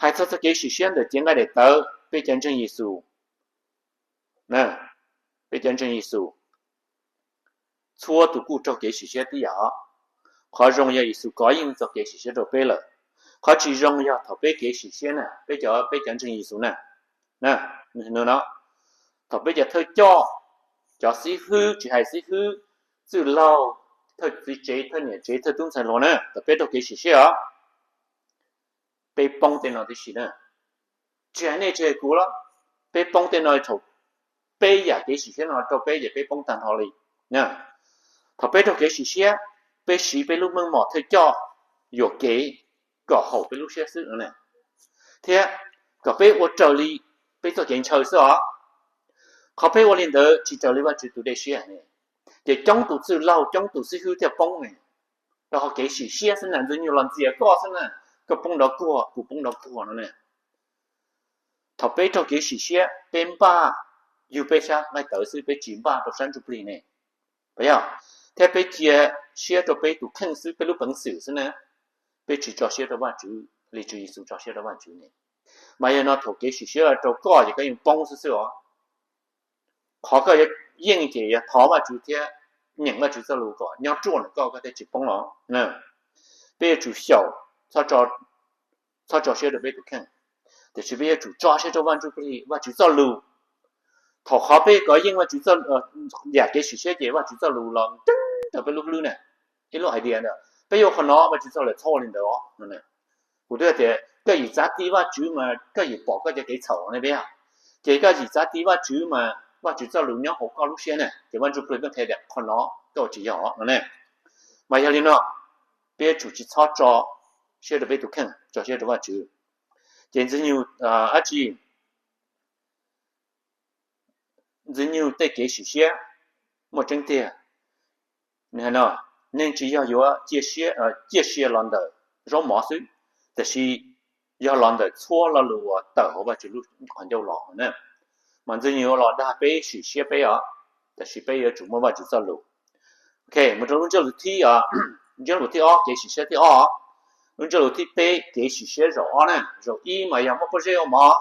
Hais txog txoj kev sim siab ntawm cev nqaij daim tawv, peb cov ntseeg Yexus, peb cov ntseeg Yexus, txhua tus kuj raug kev sim siab tib yam. Qhov zoo yog Yexus kov yeej txoj kev sim siab rau peb lawm. Qhov tsis zoo yog thaum peb kev sim siab na, peb cov, peb cov ntseeg Yexus na, no, thaum peb cov thawj coj, cov xib hwb, tsis hais xib hwb, txwj laug, thawj txiv tsev, thawj niam tsev, thawj tub ntxhais hluas na, thaum peb raug kev sim siab os, peb poob tej no tib si na. Tsis hais nej tsis hais kuv los, peb poob tej no thaum peb yam kev sim siab no rau peb ces peb poob tag nrho li. Thaum peb raug kev sim siab, peb siv peb lub meej mom thawj coj yuam kev kom haum peb lub siab xwb no ne, thiab kom peb ua raws li peb txoj kev ntshaw xwb os. Qhov peb ua li ntawd tsis raws li Vajtswv tus dej siab ne, ces coob tus txwj laug coob tus xib hwb thiaj poob ne. Rau qhov kev sim siab xwb na, Ntxwg Nyoog los ntxias koj xwb na, koj poob nrov kuag kuv poob nrov kuag no ne. Thaum peb raug kev sim siab peb npaj yug peb sab nqaij tawv xwb, peb tsis npaj rau sab ntsuj plig ne, yog, thiab peb cia siab rau peb tus kheej xwb, peb lub peev xwm xwb na, peb tsis tso siab rau Vajtswv li Tswv Yexus tso siab rau Vajtswv ne. Mas yog no thaum kev sim siab rau koj ces koj yeej poob xwb xwb os. Qhov koj yuav yeej ces yog thov Vajtswv thiab nyeem Vajtswv txoj lus kom nyob ruaj ntawm koj, koj thiaj tsis poob los. Peb yuav tsum xyaum, txhob tso siab rau peb tus kheej, tiam sis peb yuav tsum tso siab rau Vaj Ntsuj Plig, Vajtswv txoj lus. Thaum qhov peb kov yeej Vajtswv, yam kev sim siab ces Vajtswv txoj lus los ntev rau peb lub hlwb na, ib lub idea ntawd, peb yuav qhov no, Vajtswv txoj lus txhob ua li ntawd os no. Kuv twb tias koj yim txav ti Vajtswv mas koj yim pom koj cov kev txhaum ne peb, ces koj yim txav ti Vajtswv mas Vajtswv txoj lus nyob hauv koj lub siab na, ces Vaj Ntsuj Plig peb qhia tias qhov no koj tsis yog no ne. Mas yog li no, peb yuav tsum tsis txhob tso siab rau peb tus kheej, tso siab rau Vajtswv. Ces Ntxwg Nyug, dab tsi, Ntxwg Nyug tej kev sim siab muaj tseeb tiag. Nws hais no, neeg tsis yog yuav ciaj sia los ntawm zaub mov xwb, tiam sis yog los ntawm txhua lo lus uas tawm hauv Vajtswv lub qhov ncauj los na. Mas Ntxwg Nyug yuav los dag peb sim siab peb os, tiam sis peb yuav tsum muaj Vajtswv txoj lus. Ok, mus rau lub ntsiab lus thib, ntsiab lus thib ob, kev sim siab thib ob. Lub ntsiab lus thib peb, kev sim siab zaum ob na. Zaum ib mas yog muaj pob zeb ua mov.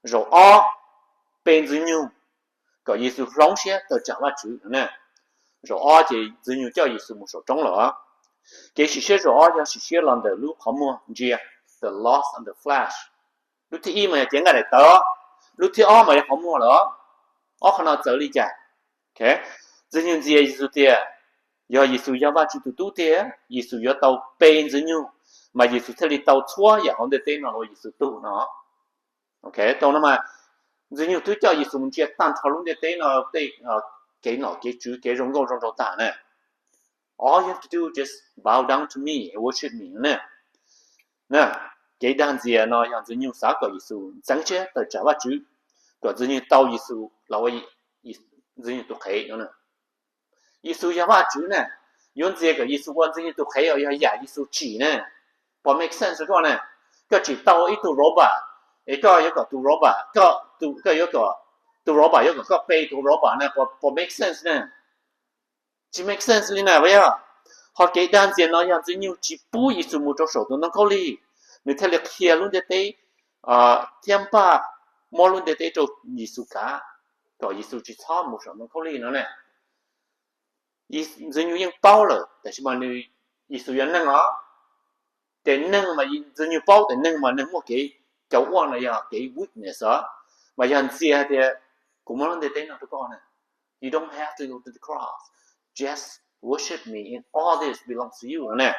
Zaum ob, pe Ntxwg Nyug kom Yexus hloov siab tawm tsam Vajtswv na. Zaum ob ces Ntxwg Nyug coj Yexus mus saum roob lawm. Kev sim siab zaum ob yog sim siab los ntawm lub qhov muag ntsia, the lust of the flesh. Lub thib ib mas yog cev nqaij daim tawv, lub thib ob mas yog qhov muag lawm. Ob qhov no txawv li cas? Ntxwg Nyug ntxias Yexus tias yog Yexus yog Vajtswv tus tub tiag, Yexus yuav tau pe Ntxwg Nyug, mas Yexus thiaj li tau txhua yam hauv ntiaj teb no los ua Yexus tug no. Ok, tau no mas Ntxwg Nyug twb coj Yexus mus ntsia tag nrho lub ntiaj teb no tej kev nom kev tswv, kev zoo nkauj zoo nraug tag na. All you have to do is just bow down to me and worship me na. Kev dag ntxias no yog Ntxwg Nyug xav kom Yexus ntxeev siab tawm tsam Vajtswv, kom Ntxwg Nyug tau Yexus los ua Ntxwg Nyug tus qhev no. Yexus yog Vajtswv na, yuav ntxias kom Yexus ua Ntxwg Nyug tus qhev uas yog yam Yexus tsim na. Puas make sense rau koj na? Koj tsim tau ib tug robot, es koj yuav kom tus robot, koj yuav kom tus robot yuav kom koj pe tus robot na, puas make sense na? Tsis make sense li na, puas yog? Ho kev dag ntxias no yog Ntxwg Nyug tsis pub Yexus mus rau saum tus ntoo khaub lig, nws thiaj li qhia lub ntiaj teb thiab npaj muab lub ntiaj teb rau Yexus kav, kom Yexus tsis txhob mus saum ntoo khaub lig no ne. Ntxwg Nyug yeej paub lawm, tab sis mas nws, Yexus yog neeg os, ces neeg mas Ntxwg Nyug paub tias neeg mas neeg muaj kev cau uaj no yog kev weakness os, mas yog ntxias hais tias kuv muab lub ntiaj teb no rau koj na, you don't have to go to the cross, just worship me and all this belongs to you no ne.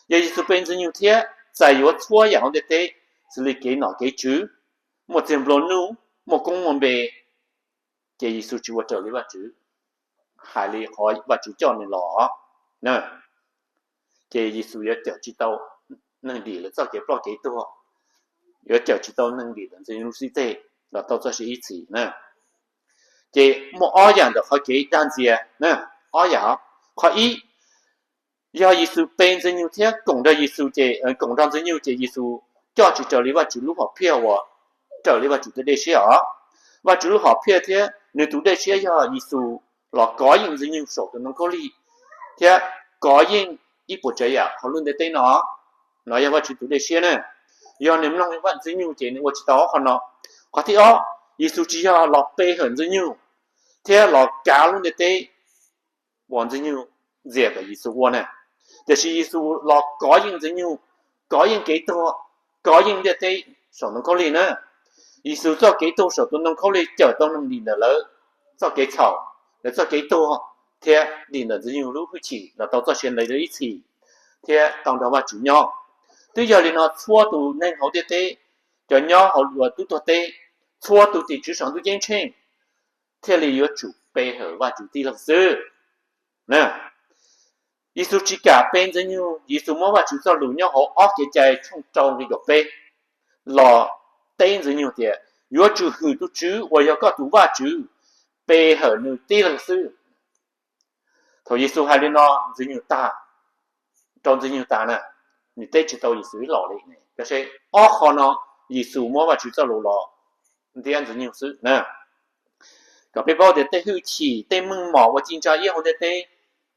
Yog Yexus pe Ntxwg Nyug thiab txais yuav txhua yam hauv ntiaj teb, xws li kev nom kev tswv, muaj txiag nplua nuj, muaj koob muaj npe, ces Yexus tsis ua raws li Vajtswv hais li qhov Vajtswv coj nws los. Ces Yexus yuav cawm tsis tau neeg dim lawv txoj kev ploj kev tuag, yuav cawm tsis tau neeg dim lawv ntxwg nyoog lub xib teg los tau txoj sia ib txhis na. Ces muaj ob yam ntawm qhov kev dag ntxias na, ob yam. Qhov ib, yog Yexus pe Ntxwg Nyoog thiab koom nrog Yexus ces, koom nrog Ntxwg Nyoog ces Yexus coj tsis raws li Vajtswv lub hom phiaj uas raws li Vajtswv tus dej siab os. Vajtswv lub hom phiaj thiab nws tus dej siab yog Yexus los kov yeej Ntxwg Nyoog saum tus ntoo khaub lig thiab kov yeej ib puas tsav yam hauv lub ntiaj teb no. No yog Vajtswv tus dej siab na. Yog nws mloog Ntxwg Nyoog ces nws ua tsis tau qhov no. Qhov thib ob, Yexus tsis yog los pe hawm Ntxwg Nyoog thiab los kav lub ntiaj teb uas Ntxwg Nyoog ntxias kom Yexus ua na. Tiam sis Yexus los kov yeej Ntxwg Nyoog, kov yeej kev tuag, kov yeej ntiaj teb saum ntoo khaub lig na. Yexus txoj kev tuag saum tus ntoo khaub lig cawm tau neeg dim ntawm lawv txoj kev txhaum, lawv txoj kev tuag, thiab dim ntawm Ntxwg Nyoog lub hwj chim los tau txoj sia ntawd ib txhis, thiab tau nrog Vajtswv nyob. Twb yog li no txhua tus neeg hauv ntiaj teb, cov nyob hauv lub tub tuag teb, txhua tus tim tswv saum ntuj ceeb tsheej thiaj li yuav tsum pe hawm Vajtswv tib leeg xwb. Yexus tsis kam pe Ntxwg Nyoog, Yexus muab Vajtswv txoj lus nyob hauv ob Kev cai tshooj rau nqe kaum peb los teb Ntxwg Nyoog tias, yuav tsum hwm tus Tswv uas yog koj tus Vajtswv, pe hawm nws tib leeg xwb. Thaum Yexus hais li no, Ntxwg Nyoog tag, rau Ntxwg Nyoog tas na, nws teb tsis tau Yexus ib los li. Tab sis ob qho no Yexus muab Vajtswv txoj lus los ntiab Ntxwg Nyoog xwb na. Kom peb paub tias tej hwj chim tej meej mom uas ci ntsa iab hauv ntiaj teb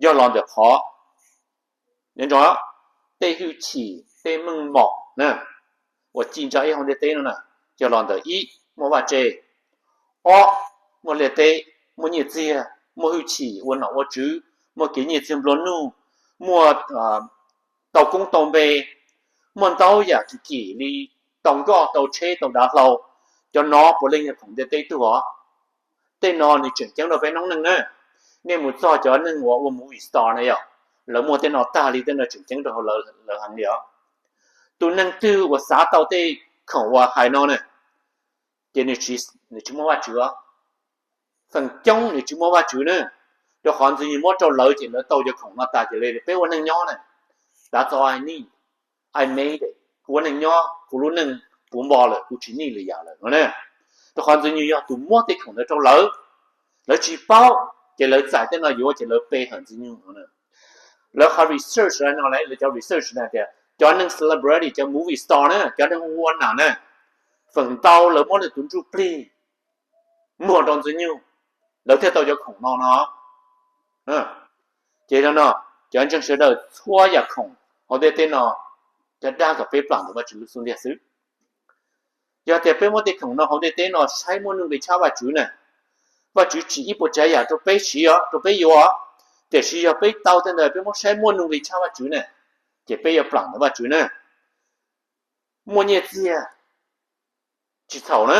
yog los ntawm qhov, nco, tej hwj chim tej meej mom na uas ci ntsa iab hauv ntiaj teb no na, yog los ntawm ib, muaj vaj tse, ob, muaj liaj teb, muaj nyiaj txiag, muaj hwj chim ua nom ua tswv, muaj kev nyiaj txiag nplua nuj, muaj tau koob tau npe, muaj ntau yam kim kim li tau nkoj tau tsheb tau dav hlau. Cov no puav leej yog khoom ntiaj teb tug os. Tej no nws tseem ceeb rau peb noob neej na. Nej mus txog cov neeg uas ua movie star na yom, lawv muaj tej no tag li tej no tseem ceeb rau lawv heev li os. Tus neeg twg uas xav tau tej khoom uas hais no na, ces nws tsis muaj Vajtswv os. Feem coob nws tsis muaj Vajtswv na, rau qhov Ntxwg Nyoog muab rau lawv ces lawv tau cov khoom no tas ces li peb ua neej nyob na. That's all I need. I made it. Kuv ua neej nyob, kuv lub neej puv npo lawm, kuv tsis need lwm yam lawm no na. Rau qhov Ntxwg Nyoog yog tus muab tej khoom ntawd rau lawv, lawv tsis paub, ces lawv txais tej no yuav ces lawv pe hawm Ntxwg Nyoog no. Lawv qhov research no, lawv cov research na tias cov neeg celebrity, cov movie star na, cov neeg ua nam na, feem ntau lawv muab lawv tus ntsuj plig muag rau Ntxwg Nyoog, lawv thiaj tau cov khoom no no. Ces no, cov ntseeg sawv daws, txhua yam khoom hauv ntiaj teb no, cov dag kom peb plam ntawm Vajtswv lub xub ntiag xwb. Yog tias peb muab tej khoom no hauv ntiaj teb no saib muaj nuj nqi tshaj Vajtswv na, Vajtswv tsim ib puas tsav yam rau peb siv os, rau peb yuav. Tiam sis yog peb tau tej ntawd peb muab saib muaj nuj nqi tshaj Vajtswv na, ces peb yuav plam ntawm Vajtswv na. Muaj nyiaj txiag tsis txhaum na,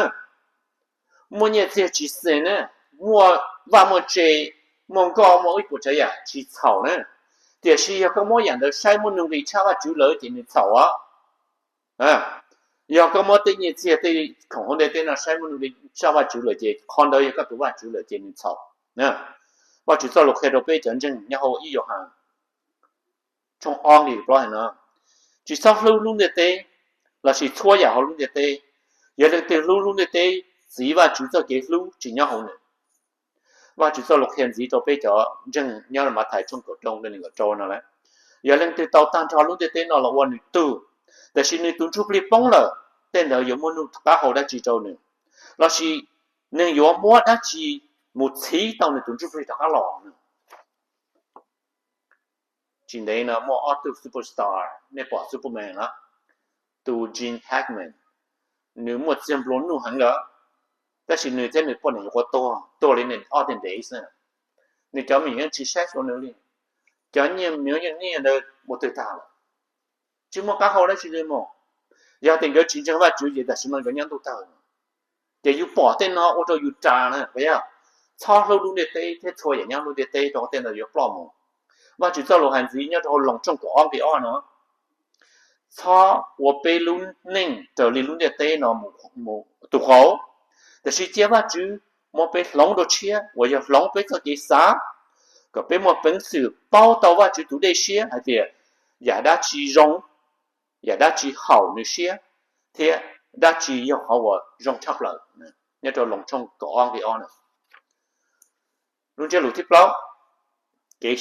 muaj nyiaj txiag tsis xees na, muaj vaj muaj tse, muaj nkoj muaj ib puas tsav yam tsis txhaum na. Tiam sis yog koj muab yam ntawd saib muaj nuj nqi tshaj Vajtswv lawm ces nws txhaum os. Yog koj muab tej nyiaj txiag tej khoom hauv ntiaj teb no saib muaj nuj nqi tshaj Vajtswv lawm ces qhov ntawd yog koj tus vaj tswv lawm ces nws txhaum. Vajtswv txoj lus qhia rau peb cov ntseeg nyob hauv ib Yauhas tshooj ob nqe plaub hais no, tsis txhob hlub lub ntiaj teb lossis txhua yam hauv lub ntiaj teb. Yog leej twg hlub lub ntiaj teb, txiv Vajtswv txoj kev hlub tsis nyob hauv nws. Vajtswv txoj lus qhia ntxiv rau peb cov ntseeg nyob Mathais tshooj kaum rau nqe nees nkaum rau no lawm, yog leej twg tau tag nrho lub ntiaj teb no los ua nws tug, tiam sis nws tus ntsuj plig poob lawm, tej ntawd yuav muaj nuj qab hau dab tsi rau nws? Lossis nws yuav muab dab tsi mus txhiv tau nws tus ntsuj plig rov qab los? Tsis ntev no muaj ob tug superstar, nej pom Superman los? Tus Gene Hackman, nws muaj txiag nplua nuj heev lawm, tab sis nws thiab nws poj niam nyuam qhuav tuag, tuag li ob teg ntev xwb. Nws cov me nyuam yeej tsis saib xyuas nws li. Cov nyiaj, me nyuam yeej nyiaj ntawd ua twg tag lawm, tsis muaj qab hau dab tsi li mus. Yog tias nkawd tsis ntseeg Vajtswv ces tam sim no nkawd nyob ntuj tawg. Ces yus pom tej no ua rau yus ras na. Txhob hlub lub ntiaj teb thiab txhua yam nyob lub ntiaj teb rau qhov tej ntawd yuav ploj mus. Vajtswv txoj lus hais ntxiv nyob rau hauv Loos tshooj kaum ob nqe ob no, txhob ua peb lub neej raws li lub ntiaj teb no tus qauv, tiam sis cia Vajtswv muab peb hloov dua tshiab uas yog hloov peb txoj kev xav, kom peb muaj peev xwm paub tau Vajtswv tus dej siab hais tias yam dab tsi zoo, yam dab tsi haum nws siab, thiab dab tsi yog qhov uas zoo tshaj plaws. Nyob rau Loos tshooj kaum ob nqe ob na. Lub ntsiab lus thib plaub, kev,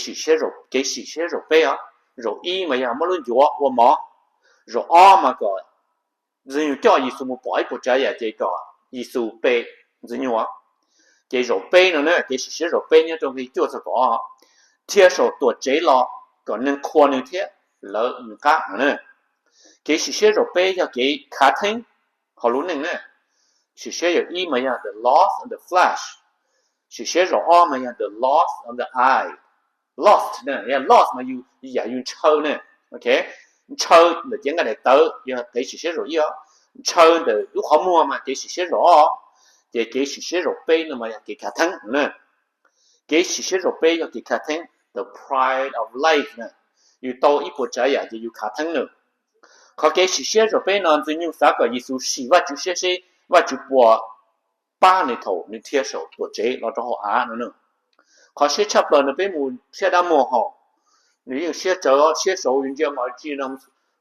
kev sim siab zaum peb os. Zaum ib mas yog muab lub ncuav ua mov. Zaum ob mas kom Ntxwg Nyug coj Yexus mus pom ib puas tsav yam ces kom Yexus pe Ntxwg Nyug. Ces zaum peb no na, kev sim siab zaum peb nyob rau nqe cuaj txog kaum ob, thiaj saum tuam tsev los kom neeg qhuas nws thiab lawv nws qab no na. Kev sim siab zaum peb yog kev khav theeb hauv lub neej na. Sim siab zaum ib mas yog the loss of the flesh. Sim siab zaum ob mas yog the loss of the eye. Lost na, yog lost mas yog yam yus ntshaw na. Ntshaw ntawm cev nqaij daim tawv yog kev sim siab zaum ib os. Ntshaw ntawm lub qhov muag mas kev sim siab zaum ob. Ces kev sim siab zaum peb no mas yog kev khav theeb na. Kev sim siab zaum peb yog kev khav theeb, the pride of life na. Yus tau ib puas tsav yam ces yus khav theeb na. Qhov kev sim siab zaum peb no Ntxwg Nyug xav kom Yexus sim Vajtswv siab seb Vajtswv puas pab nws thaum nws dhia saum tuam tsev los rau hauv av no na. Qhov siab tshaj plaws nws peb mus siab dab muag hauv, nws yeej siab tsawv siab saud yus ntsia mas tsi no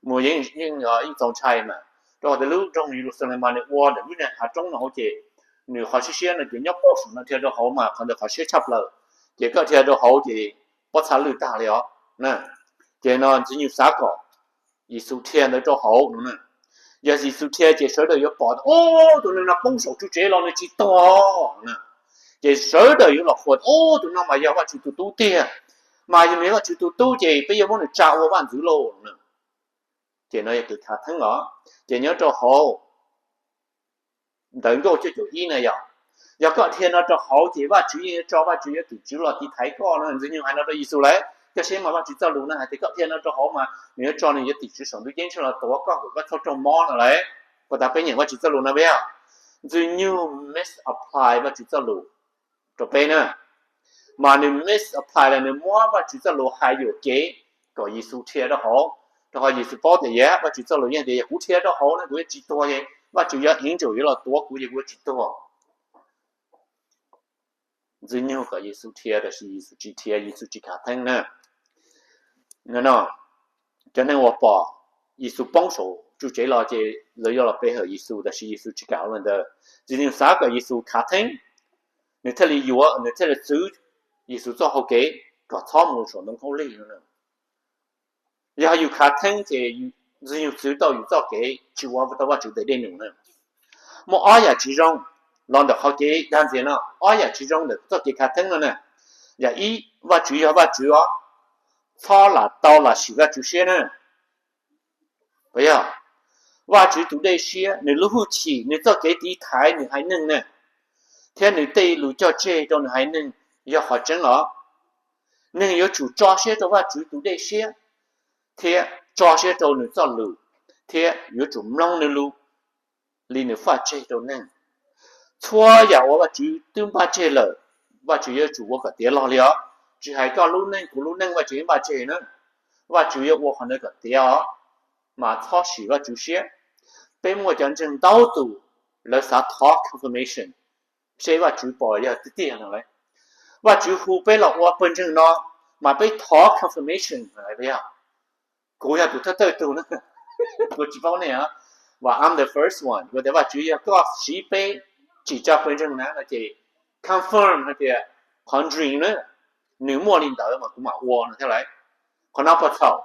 mus yeej yeej txaus ntshai mas. Rau qhov tias lub nroog Yeluxalees mas nws ua ntawm lub niag hav roob no hauv ces nws qhov siab siab no ces nyob puag saum no dhia rau hauv mas qhov ntawd qhov siab tshaj plaws. Ces koj dhia rau hauv ces pob txha lwj tag li os. Ces no Ntxwg Nyug xav kom Yexus dhia ntawd rau hauv no na. Yog Yexus dhia ces sawv daws yuav pom tias, o, tus neeg no poob saum tsuj tsev los nws tsis tuag na. Ces sawv daws yuav los qhuas, o, tus no mas yog Vajtswv tus tub tiag, mas yog nws Vajtswv tus tub ces peb yuav muab nws tsa ua vaj ntxwv lauj na. Ces no yog kev khav theeb os. Ces nyob rau hauv Ntawv Nkauj cuaj caum ib na yog, yog koj dhia no rau hauv ces Vajtswv yeej yuav tso Vajtswv yuav tim tswv los tiv thaiv koj no. Ntxwg Nyoog hais no rau Yexus lawm, koj saib mas Vajtswv txoj lus no hais tias koj dhia no rau hauv mas nws yuav tso nws yuav tim tswv saum ntuj ceeb tsheej los tuav koj kom koj txhob raug mob no lawm. Puas tas peb nyeem Vajtswv txoj lus no peb yog? Ntxwg Nyoog misapply Vajtswv txoj lus rau peb na. Mas nws misapply los nws muab Vajtswv txoj lus hais yuam kev kom Yexus dhia rau hauv, rau qhov Yexus paub tias yog Vajtswv txoj lus yeej tias yog kuv dhia rau hauv no kuv yuav tsis tuag, Vajtswv yuav ev ntsum yuav los tuav kuv ces kuv yuav tsis tuag. Ntxwg Nyoog kom Yexus dhia tab sis Yexus tsis dhia, Yexus tsis khav theeb na. No, cov neeg uas pom Yexus poob saum tsuj tsev los ces lawv yuav los pe hawm Yexus tab sis Yexus tsis kam ua li ntawd. Ntxwg Nyoog xav kom Yexus khav theeb, nws thiaj li yuav, nws thiaj li txwv Yexus txoj hau kev kom txhob mus saum ntoo khaub lig no. Yog yus khav theeb ces Ntxwg Nyoog txwv tau yus txoj kev tsis ua tau Vajtswv tes dej num na. Muaj ob yam tsis zoo los ntawm qhov kev dag ntxias no, ob yam tsis zoo ntawm txoj kev khav theeb no na. Yam ib, Vajtswv yog Vajtswv os, txhob lam tau lam sim Vajtswv siab na. Yog Vajtswv tus dej siab, nws lub hwj chim, nws txoj kev tiv thaiv nws haiv neeg na, thiab nws tej lus cog tseg rau nws haiv neeg yog qhov tseeb os. Neeg yuav tsum tso siab rau Vajtswv tus dej siab, thiab tso siab rau nws txoj lus, thiab yuav tsum mloog nws lus li nws faj tseg rau neeg. Txhua yam uas Vajtswv twb npaj tseg lawm, Vajtswv yuav tsum ua kom tiav log li os. Tsis hais koj lub neej kuv lub neej Vajtswv yeej npaj tseg na. Vajtswv yuav ua qhov ntawd kom tiav os, mas txhob sim Vajtswv siab. Peb muaj cov ntseeg ntau tus lawv xav thov confirmation seb Vajtswv pom yog tiag tiag no lawm. Vajtswv hu peb los ua pawg ntseeg no, mas peb thov confirmation. Kuv yog tus thawj thawj tug na, kuv tsis paub nej os, but I'm the first one. Kuv tias Vajtswv yog koj siv peb tsim tsa pawg ntseeg na no ces confirm hais tias qhov dream na, nws muaj li ntawd mas kuv mam ua no thiab lawm. Qhov no puas txhaum?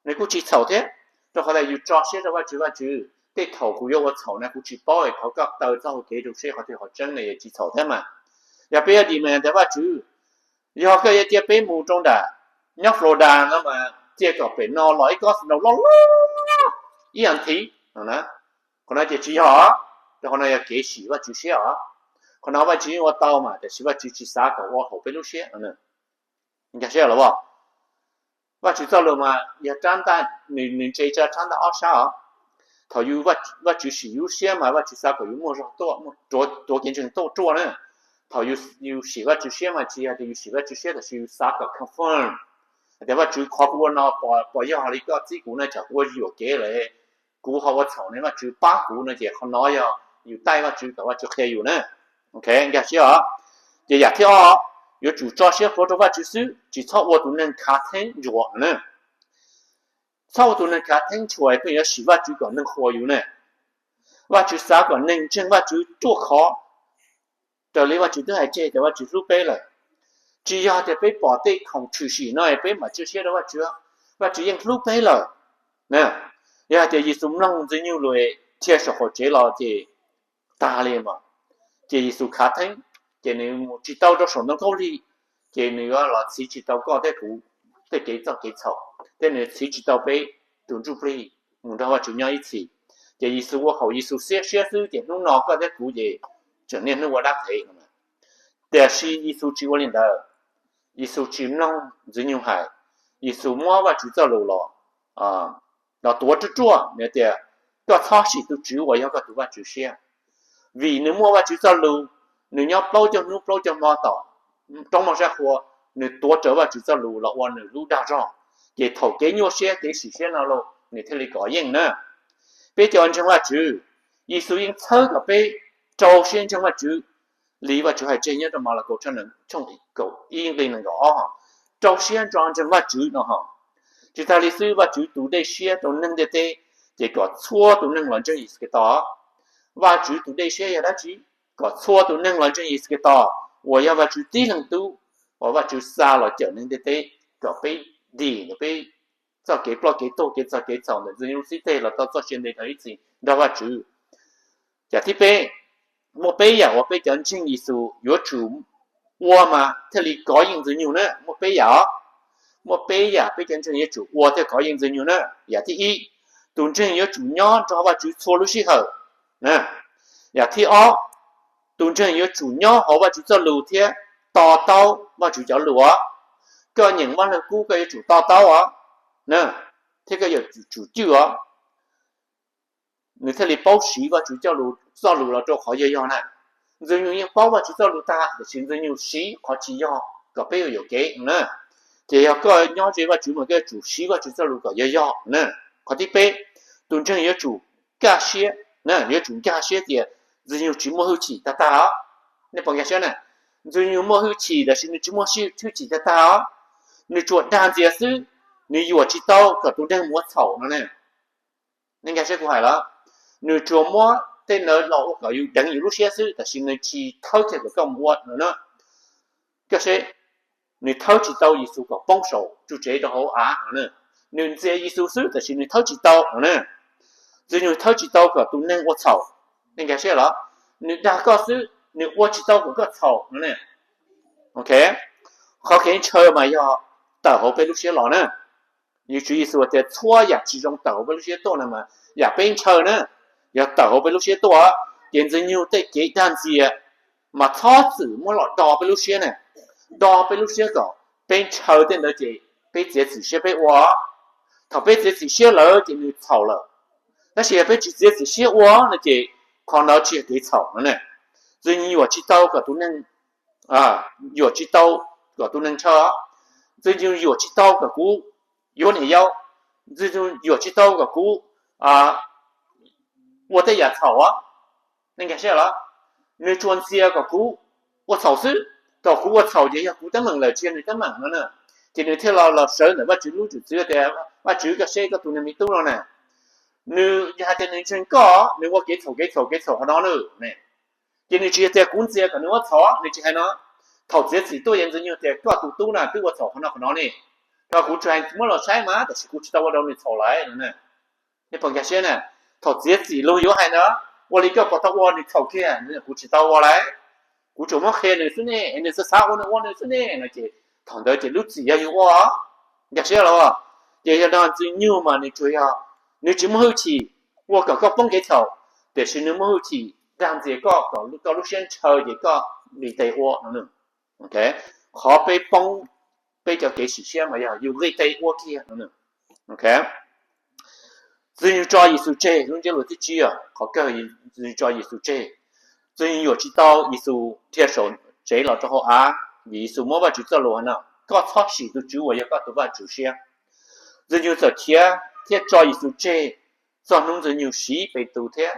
Nws kuj tsis txhaum thiab, rau qhov tias yus tso siab rau Vajtswv, Vajtswv, tej thaum kuv yuav ua txhaum na kuv tsis paub, thov koj taw txoj hau kev rau seb qhov twg qhov tseeb na, yog tsis txhaum thiab mas. Yog peb yuav di me tias Vajtswv, yog koj yuav cia peb mus rau nram nyob Florida no mas cia kom pem no los ib kob snow loj loj ib as thiv no na, qhov no ces tsis yog, rau qhov no yog kev sim Vajtswv siab os. Qhov no Vajtswv yeej ua tau mas tiam sis Vajtswv tsis xav kom ua haum peb lub siab no. Nkag siab los as, Vajtswv txoj lus mas yog rab ntaj, nws ntse tsa rab ntaj ob sab os. Thaum yus, Vajtswv sim yus siab mas Vajtswv xav kom yus muaj zog tuaj, tuav kev ntseeg tuaj ruaj na. Thaum yus sim Vajtswv siab mas tsis yog tias yus sim Vajtswv siab tab sis yus xav kom confirm hais tias Vajtswv, qhov kuv ua no puas yog li koj txib kuv na, tsam kuv ua yuam kev lawm, kuv ho ua txhaum ne, Vajtswv pab kuv no ces qhov no yog yus taij Vajtswv kom Vajtswv qhia yus na. Nkag siab os. Ces yam thib ob, yuav tsum tso siab plhuav rau Vajtswv xwb, tsis txhob ua tus neeg khav theeb ntshua na. Txhob ua tus neeg khav theeb ntshua, pheej yuav sim Vajtswv kom neeg qhuas yus ne. Vajtswv xav kom neeg ntseeg Vajtswv ruaj khov. Raws li Vajtswv twb hais tseg tias Vajtswv hlub peb lawm. Tsis yog tias peb pom tej khoom tshwm sim no peb mam cia siab rau Vajtswv. Vajtswv yeej hlub peb lawm. Yog hais tias Yexus mloog Ntxwg Nyoog lus, dhia saum qaum tsev los ces tag li mas. Ces Yexus khav theeb, ces nws mus tsis tau rau saum ntoo khaub lig, ces nws yuav los txhiv tsis tau koj thiab kuv tej kev txoj kev txhaum, thiab nws txhiv tsis tau peb tus ntsuj plig mus nrog Vajtswv nyob ib txhis. Ces Yexus ua haum Yexus siab siab xwb ces hnub no koj thiab kuv ces tseem niaj hnub ua dab phem no. Tiam sis Yexus tsis ua li ntawd. Yexus tsis mloog Ntxwg Nyoog hais. Yexus muab Vajtswv txoj lus los, los tuav ruaj ruaj, nws tias, koj txhob sim tus Tswv uas yog koj tus Vajtswv siab. Vim nws muaj Vajtswv txoj lus, nws nyob plaub caug hnub plaub caug hmo tom roob moj sab qhua, nws tuav rawv Vajtswv txoj lus los ua nws lub dag zog. Ces thaum kev nyuaj siab kev sim siab no los nws thiaj li kov yeej na. Peb cov ntseeg Vajtswv, Yexus yeej txhawb kom peb rau siab ntseeg Vajtswv, li Vajtswv hais tseg nyob rau Malakaus tshooj ib nqe nees nkaum ob, rau siab ntso ntseeg Vajtswv no ho. Tsis tas li xwb, Vajtswv tus dej siab rau neeg ntiaj teb, ces kom txhua tus neeg los ntseeg Yexus Khetos. Vajtswv tus dej siab yog dab tsi? Kom txhua tus neeg los ntseeg Yexus Khetos uas yog Vajtswv tib leeg tub, uas Vajtswv xa los cawm neeg ntiaj teb, kom peb dim ntawm peb txoj kev ploj kev tuag kev txog kev txhaum ntawm Ntxwg Nyoog lub xib teg los tau txoj sia ntev rau ib txhis nrog Vajtswv. Yam thib peb, muaj peb yam uas peb cov ntseeg Yexus yuav tsum ua mas thiaj li kov yeej Ntxwg Nyoog na. Muaj peb yam os. Muaj peb yam peb cov ntseeg yuav tsum ua thiaj kov yeej Ntxwg Nyoog na. Yam thib ib, tus ntseeg yuav tsum nyob nrog Vajtswv txhua lub sij hawm. Yam thib ob, tus ntseeg yuav tsum nyob hauv Vajtswv txoj lus thiab to taub Vajtswv cov lus os. Koj nyeem Vaj Lug Kub koj yuav tsum to taub os, thiab koj yuav tsum cwj os, nws thiaj li paub siv Vajtswv txoj lus los rau qhov yog yog na. Ntxwg Nyoog yeej paub Vajtswv txoj lus tag, tiam sis Ntxwg Nyoog siv qhov tsis yog kom peb ua yuam kev na. Ces yog koj nyob ze Vajtswv mas koj yuav tsum siv Vajtswv txoj lus kom yog yog na. Qhov thib peb, tus ntseeg yuav tsum kaj siab, yuav tsum nkag siab tias Ntxwg Nyoog tsis muaj hwj chim tag tag. Nej puas nkag siab na? Ntxwg Nyoog muaj hwj chim tiam sis nws tsis muaj hwj chim tag tag os. Nws tsuas dag ntxias xwb, nws yuam tsis tau kom tus neeg mus ua txhaum no ne. Nej nkag siab kuv hais los? Nws tsuas muab tej ntawd los ua kom yus deev yus lub siab xwb, tiam sis nws tsis thawb kiag kom koj mus ua no na. Koj seb, nws thawb tsis tau Yexus kom poob saum ru tsev rau hauv av no na. Nws ntxias Yexus xwb, tiam sis nws thawb tsis tau no na. Ntxwg Nyoog thawb tsis tau kom tus neeg ua txhaum. Nej nkag siab los? Nws dag koj xwb, nws ua tsis tau kom koj txhaum no ne. Qhov kev ntshaw mas yog tawm hauv peb lub siab los na. Yus Tswv Yexus tias txhua yam tsis zoo tawm hauv peb lub siab tuaj no mas yam peb ntshaw na, yog tawm hauv peb lub siab tuaj. Ces Ntxwg Nyoog tej kev dag ntxias mas txhob txwm muab los do peb lub siab na, do peb lub siab kom peb ntshaw tej ntawd ces peb txiav txim siab peb ua. Thaum peb txiav txim siab lawm ces nws txhaum lawm. Tab sis yog peb tsis txiav txim siab ua no ces qhov ntawd tsis yog kev txhaum no ne. Ntxwg Nyoog yuam tsis tau kom tus neeg, yuam tsis tau kom tus neeg ntshaw. Ntxwg Nyoog yuam tsis tau kom kuv yuav niam yau. Ntxwg Nyoog yuam tsis tau kom kuv ua tej yam txhaum. Nej nkag siab los? Nws tsuas ntxias kom kuv ua txhaum xwb. Thaum kuv ua txhaum ces yog kuv teeb meem lawm, tsis yog nws teeb meem no na. Ces nws thiaj los los sawv ntawm Vajtswv lub tswm txwv tias, Vajtswv, koj seb koj tus neeg me tub no na, nws yog hais tias nws ntseeg koj, nws ua kev txhaum kev txhaum kev txhaum qhov no na. Ces nws tsis yog tias kuv ntxias kom nws ua txhaum, nws tsis hais no. Thaum txiav txim tuaj ces Ntxwg Nyoog tias koj tus tub na twb ua txhaum qhov no qhov no ne. Ho kuv tsuas hais muab los saib mas, tab sis kuv tsis tau ua rau nws txhaum lawm no. Nej puas nkag siab na? Thaum txiav txim luag yuav hais ntawd, ua li koj puas tau ua nws txhaum kiag, kuv tsis tau ua lawm. Kuv tsuas muab qhia nws xwb ne, nws xav xav ua nws ua nws xwb ne no ces thaum ntawd ces lub txim yog yus ua. Nkag siab los? Ces yog no Ntxwg Nyoog mas nws tsuas yog, nws tsis muaj hwj chim ua kom koj poob kev txhaum, tiam sis nws muaj hwj chim dag ntxias koj kom koj lub siab ntshaw ces koj nqis tes ua no. Qhov peb poob peb cov kev sim siab mas yog yus nqis tes ua kiag no. Ntxwg Nyoog tso Yexus tseg, lub ntsiab lus thib tsib, qhov kawg Ntxwg Nyoog tso Yexus tseg. Ntxwg Nyoog yuam tsis tau Yexus dhia saum tsev los rau hauv av, vim Yexus muab Vajtswv txoj lus hais no, koj txhob sim tus Tswv uas yog koj tus Vajtswv siab. Ntxwg Nyoog txawm khiav thiab tso Yexus tseg txog hnub Ntxwg Nyoog siv Petus thiab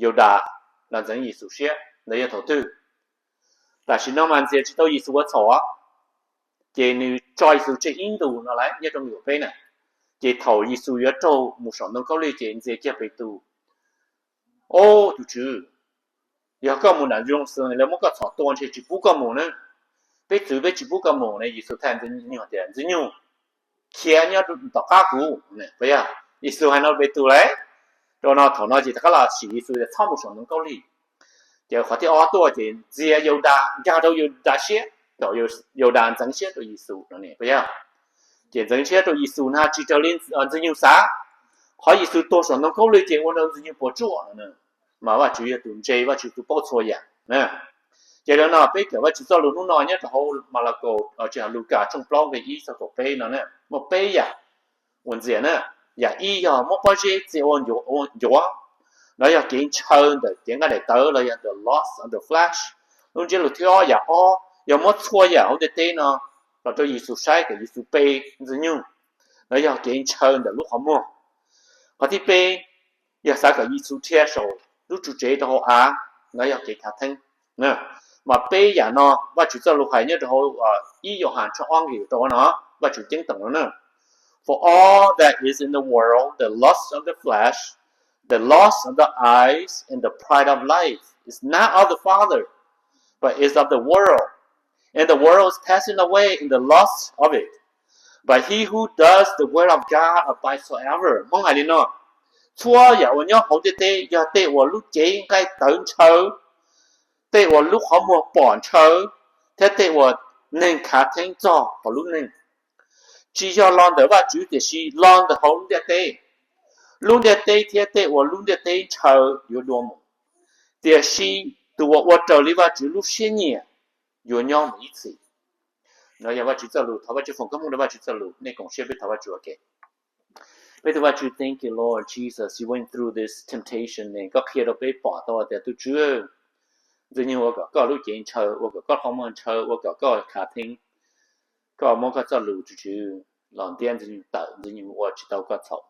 Yaudas los ntxeev Yexus siab. Ntawd yog thaum twg? Tam sim no mas ntxias tsis tau Yexus ua txhaum, ces nws tso Yexus tseg ib ntus no lawm nyob rau nqe peb na. Ces thaum Yexus yuav raug mus saum ntoo khaub lig ces ntxias kiag Petus, Au, tus Tswv, yog koj mus nram Jelusalem lawv muab koj txhom tua ntshe tsis pub koj mus na. Peb txwv peb tsis pub koj mus ne. Yexus teb Ntxwg Nyoog tias, Ntxwg Nyoog, khiav nyob tom qab kuv. Yexus hais no Petus lawm. Rau no thaum no ces rov qab los sim Yexus tias txhob mus saum ntoo khaub lig. Ces qhov thib ob tuaj ces ntxias Yaudas, nkag rau Yaudas siab, kom Yaudas ntxeev siab rau Yexus no. Ces ntxeev siab rau Yexus na tsis raws li Ntxwg Nyoog xav. Qhov Yexus tuag saum ntoo khaub lig ces ua rau Ntxwg Nyoog puas tsuaj no. Mas Vajtswv yog tus ntse, Vajtswv tus paub txhua yam. Ces lawv no peb kawm Vajtswv txoj lus hnub no nyob rau hauv Malakaus, tsis, Lukas tshooj plaub nqe ib txog kaum peb no muaj peb yam uas ntxias na. Yam ib yog muab pob zeb txia ua ncuav, no yog kev ntshaw ntawm cev nqaij daim tawv los yog the lust of the flesh. Lub ntsiab lus thib ob, yam ob yog muab txhua yam hauv ntiaj teb no los rau Yexus saib kom Yexus pe Ntxwg Nyoog, no yog kev ntshaw ntawm lub qhov muag. Qhov thib peb yog xav kom Yexus dhia saum lub tswv tsev rau hauv av, no yog kev khav theeb. Mas peb yam no Vajtswv txoj lus hais nyob rau hauv ib Yauhas tshooj ob nqe rau no, Vajtswv ceeb toom no na. For all that is in the world, the lust of the flesh, the lust of the eyes, and the pride of life, is not of the Father, but is of the world. And the world is passing away in the lust of it. But he who does the will of God abides forever. Hmoob hais li no, txhua yam uas nyob hauv ntiaj teb yog tej uas lub cev nqaij tawv ntshaw, tej uas lub qhov muag pom ntshaw, thiab tej uas neeg khav theeb txog hauv lub neej. Tsis yog los ntawm Vajtswv tiam sis los ntawm hauv lub ntiaj teb. Lub ntiaj teb thiab tej uas lub ntiaj teb ntshaw yuav dua mus, tiam sis tus uas ua raws li Vajtswv lub siab nyiam yuav nyob mus ib txhis. No yog Vajtswv txoj lus. Thov Vajtswv foom koob hmoov rau Vajtswv txoj lus. Nej koom siab peb thov Vajtswv ua ke. Peb thov Vajtswv, thank you Lord Jesus, you went through this temptation, koj qhia rau peb pom tau tias tus Tswv, Ntxwg Nyoog ua kom koj lub cev ntshaw, ua kom koj qhov muag ntshaw, ua kom koj khav theeb. Koj muab koj txoj lus tus Tswv los ntiab Ntxwg Nyoog tawm, Ntxwg Nyoog ua tsis tau koj txhaum.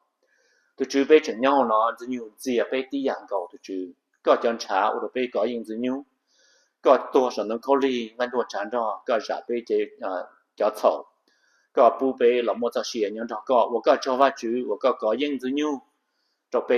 Tus Tswv, peb tseem nyob no, Ntxwg Nyoog ntxias peb tib yam nkaus tus Tswv. Koj cov ntshav ua rau peb kov yeej Ntxwg Nyoog. Koj tuag saum ntoo khaub lig nqaij ntuag tshav nrog, koj zam peb cov txhaum. Koj pub peb los muaj txoj sia nyob nrog koj, ua koj tsaug Vajtswv uas koj kov yeej Ntxwg Nyoog rau peb.